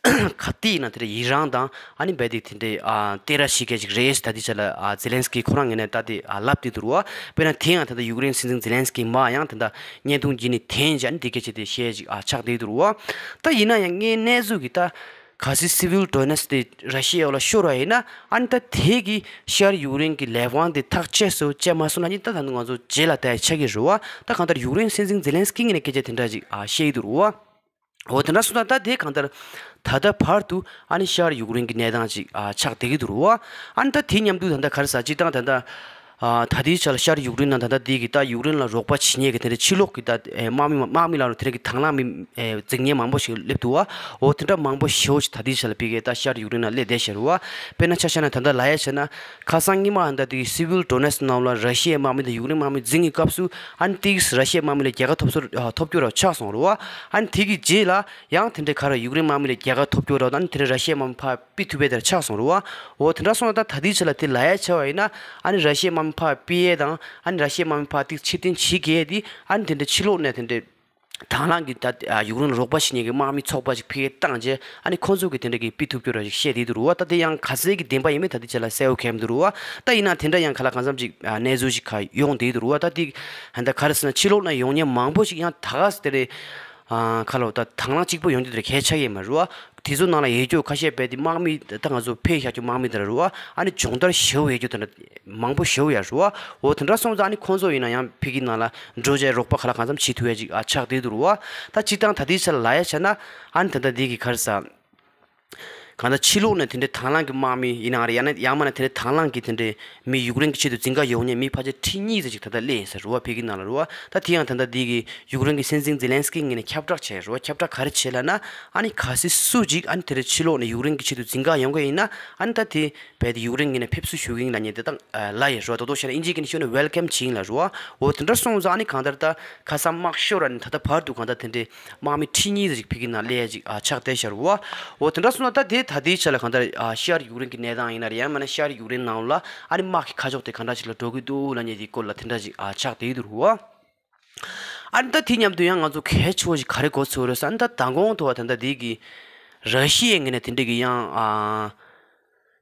ག་དུས་ཡིན་ན་དེ་འདྲའི་ཡི་རངས་དང་ཨ་ནི་རྦད་དེ་དེ་འདྲའི་ཨ་བསྟོད་ར་བྱེད་མཁན་ཅིག་རེད་ཟེར། ད་ལྟའི་ཆ་ལ་ཨ་ཛེ་ལན་སི་ཀི་ཁོ་རང་ངོས་ནས་ད་དེ་ཨ་ལབ་བསྡད་འདུག་རེད་བ། དཔེར་ན་དེ་ཡང་ད་ལྟ་ཡུཀ་རེན་སྲིད་འཛིན་ཛེ་ལན་སི་ཀི་མ་ཡང་ད་ལྟ་བརྙན་ཐུང་བརྒྱུད་ནས་དེ་ཡིན་ཅིག་ཨ་ནི་དེ་སྐད་ཆ་དེ་བཤད་ཅིག་ཨ་ཆགས་བསྡད་འདུག་རེད་བ། ད་ཡིན་ན་ཡང་ངའི་གནས་ཚུལ་གི་ད་ གལ་སྲིད་སི་ཝིལ་ཌོ་ནེ་སི་དེ་ར་ཤི་ཡའི་འོག་ལ་ཤོར་བ་ཡིན་ན། ཨ་ནི་ད་དེ་གི་ཤར་ཡུཀ་རེན་གྱི་ལས་དབང་དེ་ཐག་བཅད་སོང་བཅད་མ་སོང་ལབ་ནི་ད་ད་ང་ཚོ་རྗེས་ལ་ལྟ་ཡ་ཆགས་ཀྱི་རེད་བ། ད་གང་ལྟར་ཡུཀ་རེན་སྲིད་འཛིན་ཛེ་ལན་སི་ཀི་ངོས་ནས་སྐད་ཆ་དེ་འདྲ་ཅིག་ཨ་བཤད་ཀྱི་འདུག་རེད་བ། འོ་དེ་འདྲ་སོང་ཙང་ད་དེ་གང་ལྟར་ད་ལྟ་བར་དུ་ཨ་ནི་ཤར་ཡུཀ་རེན་གྱི་གནས་སྟངས་ཅིག་ཨ་ཆགས་བསྡད་ཀྱི་འདུག་རེད་བ། ཨ་ནི་ད་དེ་མཉམ་དུ་ད་ལྟ་ག་རེ་ཟ་སྤྱིར་བཏང་ད་ལྟ་ཨ་ད་ལྟའི་ཆ་ལ་ཤར་ཡུཀ་རེན་ནང་ད་ལྟ་དེ་གི་ད་ཡུཀ་རེན་ལ་རོགས་པ་བྱེད་མཁན་གྱི་དེ་འདྲ་ཕྱི་ལོགས་ཀྱི་ད་ཨེ་དམག་མི་དམག་མི་ལ་རུ་དེ་འདྲ་གི་དང་བླངས་མི་ཨེ་འཛིང་མཁན་མང་པོ་ཞིག་སླེབས་འདུག་བ། འོ་དེ་འདྲ་མང་པོ་ཞེ་པོ་ཅིག་ད་ལྟའི་ཆ་ལ་ཕ་གིའི་ད་ཤར་ཡུཀ་རེན་ནང་སླེབས་བསྡད་ཤག་རེད་བ། དཔེར་ན་ཆ་བཞག་ན་ད་ལྟ་ལབ་ཡ་བྱས་ན་ཁ་སང་ཉི་མ་ཨ་ད་དེ་གི་སི་ཝིལ་ཌོ་ནེ་སི་ནང་ལ་ར་ཤི་ཡའི་དམག་མི་དང་ཡུཀ་རེན་དམག་མི་འཛིང་གི་སྐབས་སུ་ཨ་ནི་དེ་གི་ར་ཤི་ཡའི་དམག་མི་ལ་རྒྱལ་ཁ་ཐོབ་སོ་ཨ་ཐོབ་རྒྱུ་ར་ཆགས་སོང་རེད་བ། ཨ་ནི་དེ་གི་རྗེས་ལ་ཡང་དེ་འདྲའི་ག་རེ་ཡུཀ་རེན་དམག་མི་ལ་རྒྱལ་ཁ་ཐོབ་རྒྱུ་ར་ཨ་ནི་དེ་འདྲའི་ར་ཤི་ཡའི་དམག་མི་ཕར་ཕུད་ཐུབ་པའི་དེར་ཆགས་སོང་རེད་བ། འོ་དེ་འདྲ་སོང་ཙང་ད་ལྟའི་ཆ་ལ་དེ་ལབ་ཡ་ཆ་བ་ཡིན་ན་ཨ་ནི་ར་ཤི་ཡའི་དམག་མི་ཕར་ཕུད་ཡས་དང་ཨ་ནི་ར་ཤི་ཡའི་དམག་མི་ཕར་ཏིག་ཕྱིར་འཐེན་བྱེད་དགོས་ཡས་དེ་ཨ་ནི་དེ་འདྲའི་ཕྱི་ལོགས་ནས་དེ་འདྲའི་དང་བླངས་ཀྱི་ད་ཨ་ཡུཀ་རེན་ལ་རོགས་པ་བྱེད་མཁན་གྱི་དམག་མི་ཚོགས་པ་ཅིག་ཕ་གིར་བཏང་རྗེས་ཨ་ནི་ཁོང་ཚོ་གིས་དེ་འདྲ་གི་ཕུད་ཐུབ་རྒྱུ་ར་ཞིག་བཤད་བསྡད་འདུག་རེད་བ། ད་དེ་ཡང་ག་ཚད་ཀྱི་བདེན་པ་ཡིན་མིན་ད་ལྟའི་ཆ་ལ་གསལ་པོ་གང་ཡང་མི་འདུག་རེད་བ། ད་ཡིན་ན་དེ་འདྲ་ཡང་ག་ལ་གང་འཚམ་ཅིག་ཨ་གནས་ཚུལ་ཞིག་ག་ཡོང་བསྡད་འདུག་རེད་བ། ད་དེ་ད་ལྟ་ག་རེ་ཟེར་ན་ཕྱི་ལོགས་ནས་ཡོང་མཁན་མང་པོ་ཞིག་ཡང་ད་ག་ཟེ་དེ་རེད། ཨ་ཁ་ལོ་ད་དང་བླངས་གཅིག་པོ་ཡོང་རྒྱུ་དེ་གལ་ཆགས་ཀྱི་མ་རེད་བ། དེ་ཚོ་ནང་ལ་ཡོད་རྒྱུ་ཁ་ཤས་དཔེ་དེ་དམག་མི་ད་ང་ཚོ་ཕེབས་བཞག་རྒྱུ་དམག་མི་དེ་རེད་བ། ཨ་ནི་སྦྱོང་བརྡར་ཞེ་པོ་ཡོད་རྒྱུ་དེ་འདྲ་མང་པོ་ཞེ་པོ་ཡོད་རེད་བ། འོ་དེ་འདྲ་སོང་ཙང་ཨ་ནི་ཁོང་ཚོ་ཡིན་ན་ཡང་ཕ་གི་ནང་ལ་འགྲོ་བྱས་རོགས་པ་ག་ལ་གང་འཚམ་བྱེད་ཐུབ་ཡ་ཅིག་ཨ་ཆགས་བསྡད་འདུག་རེད་བ། ད་སྤྱིར་བཏང་ད་ལྟའི་ཆ་ལ་ལབ་ཡ་བྱས་ན་ཨ་ནི་ད་ལྟ་འདི་གི་ག་རེ་ཟེར། གང་ལྟར་ཕྱི་ལོགས་ནས་དེ་འདྲའི་དང་བླངས་ཀྱི་དམག་མི་ཡིན་ནའང་རེད། ཡང་ན་ཡང་མིན་ན་དེ་འདྲའི་དང་བླངས་ཀྱི་དེ་འདྲའི་མི་ཡུཀ་རེན་གྱི་ཆེད་དུ་འཛིང་ག་ཡོང་མཁན་མི་ཕལ་ཆེར་ཁྲི་གཉིས་ཙམ་ཞིག་ད་ལྟ་སླེབས་ཡིན་ཟེར་རེད་བ། ཕ་གི་ནང་ལ་རེད་བ། ད་དེ་ཡང་ད་ལྟ་འདི་གི་ཡུཀ་རེན་གྱི་སྲིད་འཛིན་ཛེ་ལན་སི་ཀི་ངོས་ནས་ཁྱབ་བསྒྲགས་བྱས་རེད་བ། ཁྱབ་བསྒྲགས་ག་རེ་བྱས་ལབ་ན་ཨ་ནི་གལ་སྲིད་སུ་ཅིག་ཨ་ནི་དེ་འདྲའི་ཕྱི་ལོགས་ནས་ཡུཀ་རེན་གྱི་ཆེད་དུ་འཛིང་ག་ཡོང་གི་ཡིན་ན་ཨ་ནི་ད་དེ་རྦད་དེ་ཡུཀ་རེན་ངོས་ནས་ཕེབས་བསུ་ཞུ་གི་ཡིན་ལབ་མཁན་དེ་དང་ལབ་ཡོད་རེད་བ། ད་དོ་བྱས་ན་ཨིན་ཇི་གི་ནས་ཤོད་ན་ཝེལ་ཀམ་བྱེད་ཡིན་ལབ་རེད་བ། འོ་དེ་འདྲ་སོང་ཙང་ཨ་ནི་གང་ལྟར་ད་ཁ་སང་དམག་ཤོར་བ་ནས་ད་ལྟ་བར་དུ་གང་ལྟར་དེ་འདྲའི་དམག་མི་ཁྲི་གཉིས་ཙམ་ཞིག་ཕ་གི་ནང་སླེབས་ཡ་ཅིག་ཨ་ཆགས་བསྡད་ཤག་རེད་བ། འོ་དེ་འདྲ་སོང་ན་ད་དེ་ད་ལྟའི་ཆ་ལ་གང་ལྟར་ཨ་ཤར་ཡུཀ་རེན་གྱི་གནས་སྟངས་ཡིན་ན་རེད། ཡང་མིན་ན་ཤར་ཡུཀ་རེན་ནང་ལ་ཨ་ནི་དམག་གི་ཁ་ཕྱོགས་དེ་ག་འདྲ་ཞིག་ལ་འགྲོ་གི་འདུག་ལབ་མཁན་དེའི་སྐོར་ལ་དེ་འདྲ་ཞིག་ཨ་ཆགས་བསྡད་ཀྱི་འདུག་རེད་བ། ཨ་ནི་ད་དེ་མཉམ་དུ་ཡང་ང་ཚོ་གལ་ཆེ་བོ་ཞིག་ག་རེ་གོ་ཚོད་རེད་ཟེར་ན་ད་མདང་དགོང་དུ་བ་ད་ལྟ་དེ་གི་ར་ཤི་ཡའི་ངོས་ནས་དེ་འདྲ་གི་ཡང་ཨ།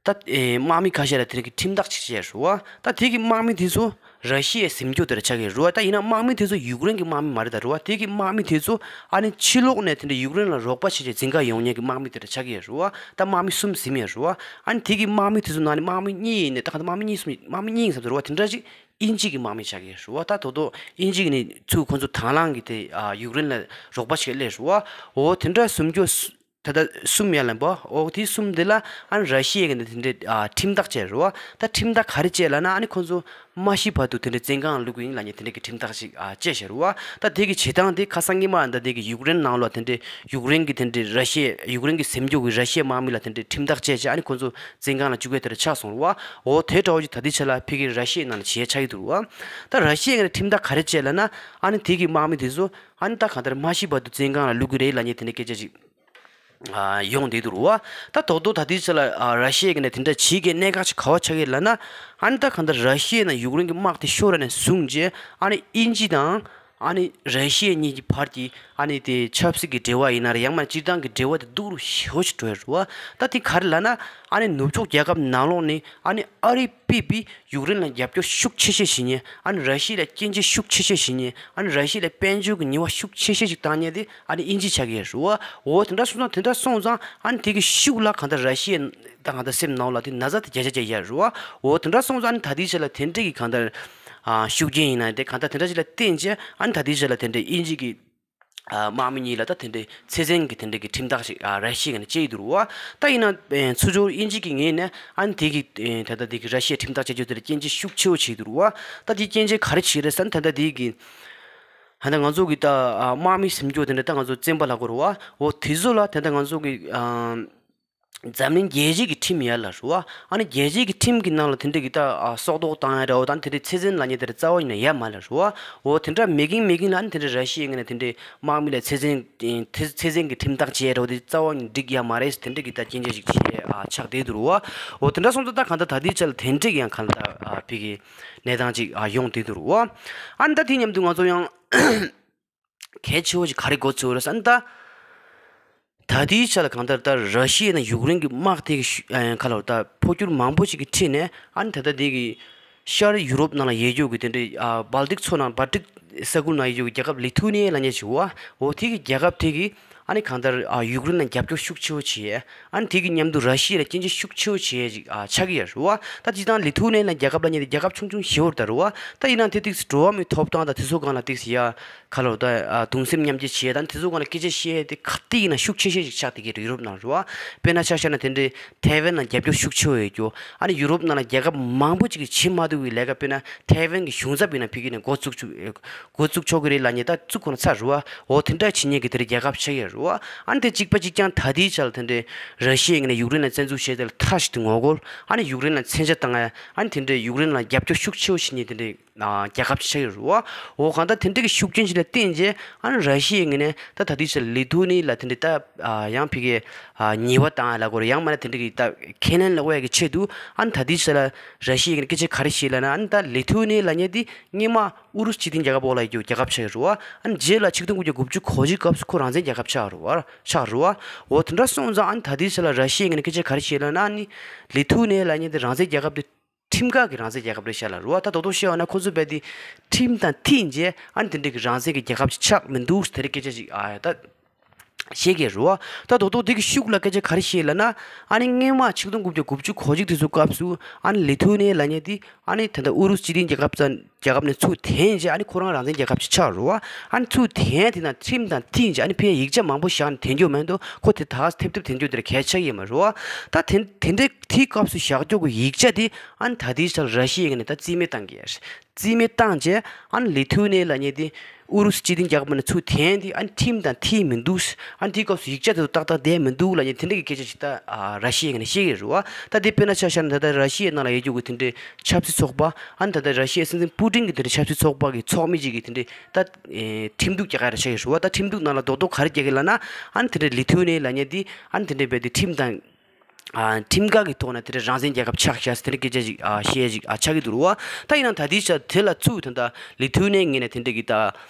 ད་ཨེ་དམག་མི་ཁ་ཤས་ལ་དེ་རིང་གི་ཁྲིམས་ཐག་ཅིག་བཅད་རེད་བ། ད་དེ་གི་དམག་མི་དེ་ཚོ་ར་ཤི་ཡའི་ཟིན་སྐྱོབ་དེ་ར་ཆགས་ཀྱི་རེད་བ། ད་ཡིན་ན་དམག་མི་དེ་ཚོ་ཡུཀ་རེན་གྱི་དམག་མི་མ་རེད་ད་རེད་བ། དེ་གི་དམག་མི་དེ་ཚོ་ཨ་ནི་ཕྱི་ལོགས་ནས་དེ་འདྲ་ཡུཀ་རེན་ལ་རོགས་པ་བྱེད་ཆེད་འཛིང་ག་ཡོང་མཁན་གྱི་དམག་མི་དེ་ར་ཆགས་ཀྱི་རེད་བ། ད་དམག་མི་གསུམ་ཟིན་ཡོད་རེད་བ། ཨ་ནི་དེ་གི་དམག་མི་དེ་ཚོ་ནང་ནས་དམག་མི་གཉིས་ཡིན་ནས་ད་ག་ད་དམག་མི་གཉིས་གསུམ་དམག་མི་གཉིས་ཡིན་བསམ་ཚོད་རེད་བ། དེ་འདྲ་ཞིག་དབྱིན་ཇི་གི་དམག་མི་ཆགས་ཀྱི་རེད་བ། ད་དོ་དོ་དབྱིན་ཇི་གི་ནི་ཚུར་ཁོང་ཚོ་དང་བླངས་ཀྱི་དེ་ཨ་ཡུཀ་རེན་ལ་རོགས་པ་བྱེད་སླེབས་རེད་བ། འོ་དེ་འདྲ་ཟིན་སྐྱོབ་ད་ལྟ་གསུམ་ཡར་ལེན་པ། འོ་དེ་གསུམ་དེ་ལ་ཨ་ནི་ར་ཤི་ཡའི་གི་དེ་འདྲའི་ཨ་ཁྲིམས་ཐག་བཅད་རེད་བ། ད་ཁྲིམས་ཐག་ག་རེ་བཅད་ལབ་ན་ཨ་ནི་ཁོང་ཚོ་མ་ཤི་བར་དུ་དེ་འདྲའི་བཙོན་ཁང་ལ་བླུག་གི་ཡིན་ལབ་མཁན་དེ་འདྲའི་གི་ཁྲིམས་ཐག་ཅིག་ཨ་བཅད་བཞག་རེད་བ། ད་དེ་གི་བྱེད་སྟངས་དེ་ཁ་སང་ཉི་མ་ད་དེ་གི་ཡུཀ་རེན་ནང་ལོགས་དེ་འདྲའི་ཡུཀ་རེན་གི་དེ་འདྲའི་ར་ཤི་ཡ་ཡུཀ་རེན་གི་ཟིན་སྐྱོབ་གི་ར་ཤི་ཡའི་དམག་མི་ལ་དེ་འདྲའི་ཁྲིམས་ཐག་བཅད་བྱས་ཨ་ནི་ཁོང་ཚོ་བཙོན་ཁང་ལ་བཅུག་གི་དེ་འདྲ་ཆགས་སོང་རེད་བ། འོ་དེ་འདྲ་བོ་ཅིག་ད་ལྟའི་ཆ་ལ་ཕ་གི་ར་ཤི་ཡའི་ནང་ལ་བྱེད་ཡ་ཆགས་ཀྱི་འདུག་རེད་བ། ད་ར་ཤི་ཡའི་ཁྲིམས་ཐག་ག་རེ་བཅད་ལབ་ན་ཨ་ནི་དེ་གི་དམག་མི་དེ་ཚོ་ཨ་ནི་ད་གང་ལྟར་མ་ཤི་བར་དུ་བཙོན་ཁང་ལ་བླུག་གི་རེད་ལབ་མཁན་དེ་འདྲའི་སྐད་ཆ་ཅིག་ཨ་ཡོང་བསྡད་འདུག་རེད་བ། ད་དོག་དོག་ད་ལྟའི་ཆ་ལ་ཨ་ར་ཤི་ཡའི་གི་ནས་དེ་འདྲ་བྱེད་ཀྱི་གནད་འགག་ཅིག་ག་བ་ཆགས་ཀྱི་ལབ་ན། ཨ་ནི་ད་གང་ལྟར་ར་ཤི་ཡ་ནས་ཡུཀ་རེན་གྱི་དམག་དེ་ཤོར་བ་ནས་བཟུང་རྗེས་ཨ་ནི་དབྱིན་ཇི་དང་ཨ་ནི་ར་ཤི་ཡ་གཉིས་ཀྱི་བར་གྱི་ཨ་ནི་དེ་ཆབ་སྲིད་ཀྱི་འབྲེལ་བ་ཡིན་ན་རེད། ཡང་མིན་ན་སྤྱིར་བཏང་གི་འབྲེལ་བ་དེ་སྡུག་རུ་ཞེ་པོ་ཞིག་འགྲོ་ཡོད་རེད་བ། ད་དེ་ག་རེ་ལབ་ན་ཨ་ནི་ནུབ་ཕྱོགས་རྒྱལ་ཁབ་ནང་ལོགས་ནས་ཨ་ནི་ཨ་རི་པི་པི་ཡུཀ་རེན་ལ་རྒྱབ་སྐྱོར་ཤུགས་ཆེ་ཤོས་བྱེད་མཁན། ཨ་ནི་ར་ཤི་ཡ་ལ་སྐྱོན་བརྗོད་ཤུགས་ཆེ་ཤོས་བྱེད་མཁན། ཨ་ནི་ར་ཤི་ཡ་ལ་དཔལ་འབྱོར་གྱི་ཉེས་པ་ཤུགས་ཆེ་ཤོས་ཤིག་བཏང་མཁན་དེ་ཨ་ནི་དབྱིན་ཇི་ཆགས་ཀྱི་ཡོད་རེད་བ། འོ་དེ་འདྲ་སོང་ཙང་དེ་འདྲ་སོང་ཙང་ཨ་ནི་དེ་གི་ཤུགས་ལ་གང་ལྟར་ར་ཤི་ཡ་ད་གང་ལྟར་སེམས་ནང་ལ་དེ་ན་ཚ་དེ་བརྒྱ་ཆ་བརྒྱ་ཡོད་རེད་བ། འོ་དེ་འདྲ་སོང་ཙང་ཨ་ནི་ད་ལྟའི་ཆ་ལ་དེ་འདྲ་གི་གང་ལྟར་ཨ་ཤུགས་རྐྱེན་ཡིན་ན་དེ་གང་ལྟར་དེ་འདྲ་ཞིག་ལ་བརྟེན་བྱས་ཨ་ནི་ད་ལྟའི་ཆ་ལ་དེ་འདྲ་དབྱིན་ཇི་གི་ཨ་དམག་མི་གཉིས་ལ་ད་དེ་འདྲའི་ཚེ་བཙོན་གྱི་དེ་འདྲའི་གི་ཁྲིམས་ཐག་ཞིག་ཨ་ར་ཤི་ཡ་ནས་བཅད་ཡོད་འདུག་རེད་བ། ད་ཡིན་ན་ཨེ་ཚུར་ཕྱོགས་དབྱིན་ཇི་གི་ངོས་ནས་ཨ་ནི་དེ་གི་ཨེ་ད་ལྟ་དེ་གི་ར་ཤི་ཡའི་ཁྲིམས་ཐག་བཅད་རྒྱུ་དེ་ལ་སྐྱོན་བརྗོད་ཤུགས་ཆེ་བོ་བྱས་འདུག་རེད་བ། ད་དེ་སྐྱོན་བརྗོད་ག་རེ་བྱས་རེད་ཟེར་ན་ད་ལྟ་དེ་གི་ད་ལྟ་ང་ཚོ་གི་ད་ཨ་དམག་མི་ཟིན་སྐྱོབ་དེ་འདྲ་ད་ང་ཚོ་བཙོན་པ་ལབ་དགོས་རེད་བ། འོ་དེ་ཚོ་ལ་ད་ལྟ་ང་ཚོ་གི་ཨ་འཛམ་གླིང་རྒྱལ་སྤྱི་གི་ཁྲིམས་ཡོད་ལ་རེད་བ། ཨ་ནི་རྒྱལ་སྤྱི་གི་ཁྲིམས་ཀྱི་ནང་ལ་དེ་འདྲ་གི་ད་ཨ་སྲོག་ཐོག་བཏང་ཡ་འདྲ་བོ་དང་དེ་འདྲའི་ཚེ་བཙོན་ལབ་མཁན་དེ་འདྲ་རྩ་བ་ཉིད་ནས་ཡོད་མ་རེད་རེད་བ། འོ་དེ་འདྲ་མེད་མཁན་མེད་མཁན་ལ་ཨ་ནི་དེ་འདྲ་ར་ཤི་ཡའི་ངོས་ནས་དེ་འདྲའི་དམག་མི་ལ་ཚེ་བཙོན་ཚེ་བཙོན་གྱི་ཁྲིམས་ཐག་བཅད་འདྲ་བོ་དེ་རྩ་བ་ཉིད་འགྲིག་ཡ་མ་རེད་ཟེར་དེ་འདྲ་གི་ད་སྐྱོན་བརྗོད་ཅིག་བྱས་ཨ་ཆགས་བསྡད་འདུག་རེད་བ། འོ་དེ་འདྲ་སོང་ཙང་ད་གང་ལྟར་ད་ལྟའི་ཆ་ལ་དེ་འདྲ་གི་ཡང་གང་ལྟར་ཨ་ཕ་གི་གནས་སྟངས་ཅིག་ཨ་ཡོང་བསྡད་འདུག་རེད་བ། ཨ་ནི་ད་དེ་མཉམ་དུ་ང་ཚོ་ཡང་གལ་ཆེ་བོ་ཞིག་ག་རེ་གོ་ཚོད་རེད་ཟེར་ན་ད། ད་ལྟའི་ཆ་ལ་གང་ལྟར་ད་ར་ཤི་ཡ་ནས་ཡུཀ་རེན་གྱི་དམག་དེ་གི་ཤུ་ཨ་ཁ་ལོ་ད་འཕོ་འགྱུར་མང་པོ་ཞིག་གི་ཁྲིད་ནས་ཨ་ནི་ད་ལྟ་དེ་གི་ཤར་ཡུ་རོབ་ནང་ལ་ཡོད་རྒྱུ་གི་དེ་འདྲའི་ཨ་སྦལ་ཏིག་མཚོ་ནང་སྦལ་ཏིག་ས་ཁུལ་ནང་ཡོད་རྒྱུ་གི་རྒྱལ་ཁབ་ལི་ཐུ་ནི་ཡ་ལབ་མཁན་ཞིག་བ། འོ་དེ་གི་རྒྱལ་ཁབ་དེ་གི་ ཨ་ནི་གང་ལྟར་ཨ་ཡུཀ་རེན་ལ་རྒྱབ་སྐྱོར་ཤུགས་ཆེ་བོ་བྱེད། ཨ་ནི་དེ་གི་མཉམ་དུ་ར་ཤི་ཡ་ལ་སྐྱོན་བརྗོད་ཤུགས་ཆེ་བོ་བྱེད་ཅིག་ཨ་ཆགས་ཀྱི་ཡོད་རེད་བ། ད་སྤྱིར་བཏང་ལི་ཐུ་ནེ་ལ་རྒྱལ་ཁབ་ལབ་མཁན་དེ་རྒྱལ་ཁབ་ཆུང་ཆུང་ཞེ་བོ་རེད་ད་རེད་བ། ད་ཡིན་ནའང་དེ་ཏིག་ཙམ་འགྲོ་བ་མིའི་ཐོབ་ཐང་དང་དེ་ཚོ་སྒང་ལ་ཏིག་ཙམ་ཡ་ག་ལོར་ད་ཨ་གདུང་སེམས་མཉམ་སྐྱེད་བྱེད་དང་དེ་ཚོ་སྒང་ལ་སྐད་ཆ་བཤད་དེ་ག་དེ་ཡིན་ན་ཤུགས་ཆེ་ཤོས་ཅིག་ཆགས་བསྡད་ཀྱི་རེད་ཡུ་རོབ་ནང་རེད་བ། དཔེར་ན་ཆ་བཞག་ན་དེ་འདྲའི་ཐའེ་ཝན་ལ་རྒྱབ་སྐྱོར་ཤུགས་ཆེ་བོ་ཡོད་རྒྱུ། ཨ་ནི་ཡུ་རོབ་ནང་ལ་རྒྱལ་ཁབ་མང་པོ་ཅིག་གིས་བྱེད་མ་ཐུབ་པའི་ལས་ཀ། དཔེར་ན་ཐའེ་ཝན་གྱི་གཞུང་ཚབ་ཡིན་ན་ཕ་གི་ནས་འགོ་བཙུགས་ཆོག་འགོ་བཙུགས་ཆོག་གི་རེད་ལབ་མཁན་ད་བཙུགས་ཁོ་ན་ཚར་རེད་བ། འོ་དེ་འདྲ་བྱེད་མཁན་གྱི་དེ་འདྲའི་རྒྱལ་ཁབ་ཆགས་ཡོད་རེད་བ། ཨ་ནི་དེ་གཅིག་པ་གཅིག་རྐྱང་ད་ལྟའི་ཆར་ལ་དེ་འདྲའི་ར་ཤི་ཡའི་ངོས་ནས་ཡུཀ་རེན་ལ་བཙན་འཛུལ་བྱས་དེ་ལ་མཐའ་གཅིག་ཏུ་ངོ་རྒོལ། ཨ་ནི་ཡུཀ་རེན་ལ་མཚོན་ཆ་བཏང་ཡ། ཨ་ནི་དེ་འདྲའི་ཡུཀ་རེན་ལ་རྒྱབ་སྐྱོར་ཤུགས་ཆེ་བོ་བྱེད་མཁན་དེ་འདྲའི་ཨ་རྒྱལ་ཁབ་ཆགས་ཡོད་རེད་བ། འོ་གང་ལྟར་དེ་འདྲ་གི་ཤུགས་རྐྱེན་ཞིག་ལ་བརྟེན་རྗེས་ཨ་ནི་ར་ཤི་ཡའི་ངོས་ནས་ད་ད་ལྟའི་ཆར་ལི་ཐུ་ནི་ལ་དེ་འདྲའི་ད་ཨ་ཡང་ཕ་གི་ཨ་ཉེས་པ་བཏང་ཡ་ལ་གོ་རེད། ཡང་མིན་ན་དེ་འདྲ་གི་ད་ཁས་ལེན་ལ་དབྱེ་གི་ཆེད་དུ་ཨ་ནི་ད་ལྟའི་ཆར་ལ་ར་ཤི་ཡའི་ངོས་ནས་སྐད་ཆ་ག་རེ་བཤད་ལབ་ན། ཨ་ནི་ད་ལི་ཐུ་ནི་ལབ་མཁན་དེ་སྔོན་མ་ཨུ་རུ་སུ་སྤྱི་མཐུན་རྒྱལ་ཁབ་འོག་ལ་ཡོད་རྒྱུ་རྒྱལ་ཁབ་ཆགས་ཡོད་རེད་བ། ཨ་ནི་རྗེས་ལ་ཆིག་སྟོང་དགུ་བརྒྱ་དགུ་བཅུ་གོ་གཅིག་སྐབས་སུ་ཁོ་རང་བཙན་རྒྱལ་ཁབ་ཆགས་རེད་བ། ཆགས་རེད་བ། འོ་དེ་འདྲ་སོང་ཙང་ཨ་ནི་ད་ལྟའི་ཆར་ལ་ར་ཤི་ཡའི་ངོས་ནས་སྐད་ཆ་ག་རེ་བཤད་ལབ་ན། ཨ་ནི་ལི་ཐུ་ནི་ལབ་མཁན་དེ་རང་བཙན་རྒྱལ་ཁབ་དེ་ཁྲིམས་འགལ་གྱི་རང་བཙན་རྒྱལ་ཁབ་རེད་ཤག་ལབ་རེད་བ། ད་རྡོག་རྡོག་བཤད་པ་ན་ཁོ་ཚོ་རྦད་དེ་ཁྲིམས་དང་མཐུན་རྗེས་ཨ་ནི་དེ་འདྲའི་གི་རང་བཙན་གྱི་རྒྱལ་ཁབ་ཅིག་ཆགས་མི་འདུག་དེ་འདྲའི་སྐད་ཆ་ཅིག་ཨ་ད་བཤད་ཀྱི་རེད་བ། ད་རྡོག་རྡོག་དེ་གི་ཤུགས་ལ་སྐད་ཆ་ག་རེ་བཤད་ལབ་ན། ཨ་ནི་སྔོན་མ་ཆིག་སྟོང་དགུ་བརྒྱ་དགུ་བཅུ་གོ་གཅིག་དེ་ཚོ་སྐབས་སུ་ཨ་ནི་ལི་ཐུ་ནི་ལབ་མཁན་དེ་ཨ་ནི་ད་ལྟ་ཨུ་རུ་སུ་སྤྱི་མཐུན་རྒྱལ་ཁབ་ཙམ་རྒྱལ་ཁབ་ནས་ཚུར་འཐེན་རྗེས་ཨ་ནི་ཁོ་རང་རང་བཙན་རྒྱལ་ཁབ་ཅིག་ཆགས་རེད་བ། ཨ་ནི་ཚུར་འཐེན་དེ་ན་ཁྲིམས་དང་མཐུན་རྗེས་ཨ་ནི་ཕར་ཡིག་ཆ་མང་པོ་བཞག་ནས་འཐེན་རྒྱུ་མེད་འདུག་ཁོ་དེ་དག་ཐེབས་ཐེབས་འཐེན་རྒྱུ་དེར་གལ་ཆགས་ཀྱི་མ་རེད་བ། ད་དེ་དེ་འདྲའི་དེའི་སྐབས་སུ་བཞག་རྒྱུ་གི་ཡིག་ཆ་དེ་ཨ་ནི་ད་ལྟའི་ཆར་ར་ཤི་ཡའི་ངོས་ནས་ད་རྩིས་མེད་བཏང་གི་ཡོད་རེད། རྩིས་མེད་བཏང་རྗེས་ཨ་ནི་ལི་ཐུ་ནི་ལབ་མཁན་དེ་ཨུ་རུ་སུ་སྤྱི་མཐུན་རྒྱལ་ཁབ་ནས་ཚུར་འཐེན་དེ་ཨ་ནི་ཁྲིམས་དང་མཐུན་མི་འདུག་ཨ་ནི་དེའི་སྐབས་སུ་ཡིག་ཆ་དེ་ཚོ་ཏག་ཏག་བསྡད་མི་འདུག་ལབ་མཁན་དེ་འདྲ་གི་སྐད་ཆ་ཞིག་ད་ཨ་ར་ཤི་ཡའི་ངོས་ནས་བཤད་ཀྱི་རེད་བ། ད་དེ་དཔེར་ན་ཆ་བཞག་ན་ད་ལྟ་ར་ཤི་ཡའི་ནང་ལ་ཡོད་རྒྱུ་གི་དེ་འདྲའི་ཆབ་སྲིད་ཚོགས་པ། ཨ་ནི་ད་ལྟ་ར་ཤི་ཡའི་སྲིད་འཛིན་པུ་ཏིན་གྱི་དེ་འདྲའི་ཆབ་སྲིད་ཚོགས་པ་གི་ཚོགས་མི་ཅིག་གིས་དེ་འདྲའི་ད་ཨེ་ཁྲིམས་གཏུག་རྒྱག་ག་རེ་ཆགས་ཡོད་རེད་བ། ད་ཁྲིམས་གཏུག་ནང་ལ་རྡོག་རྡོག་ག་རེ་རྒྱག་གི་ལབ་ན། ཨ་ནི་དེ་འདྲའི་ལི་ཐུ་ནི་ལབ་མཁན་དེ་ཨ་ནི་དེ་འདྲའི་རྦད་དེ་ཁྲིམས་དང་། ཨ་ཁྲིམས་འགལ་གྱི་ཐོག་ནས་དེ་འདྲའི་རང་བཙན་རྒྱལ་ཁབ་ཆགས་ཤག་དེ་འདྲའི་སྐད་ཆ་ཞིག་ཨ་བཤད་ཅིག་ཨ་ཆགས་ཀྱི་འདུག་རེད་བ། ད་ཡིན་ནའང་ད་ལྟའི་ཆར་དེ་ལ་ཚུར་ད་ལྟ་ལི་ཐུ་ནི་ངོས་ནས་དེ་འདྲའི་གི་ད་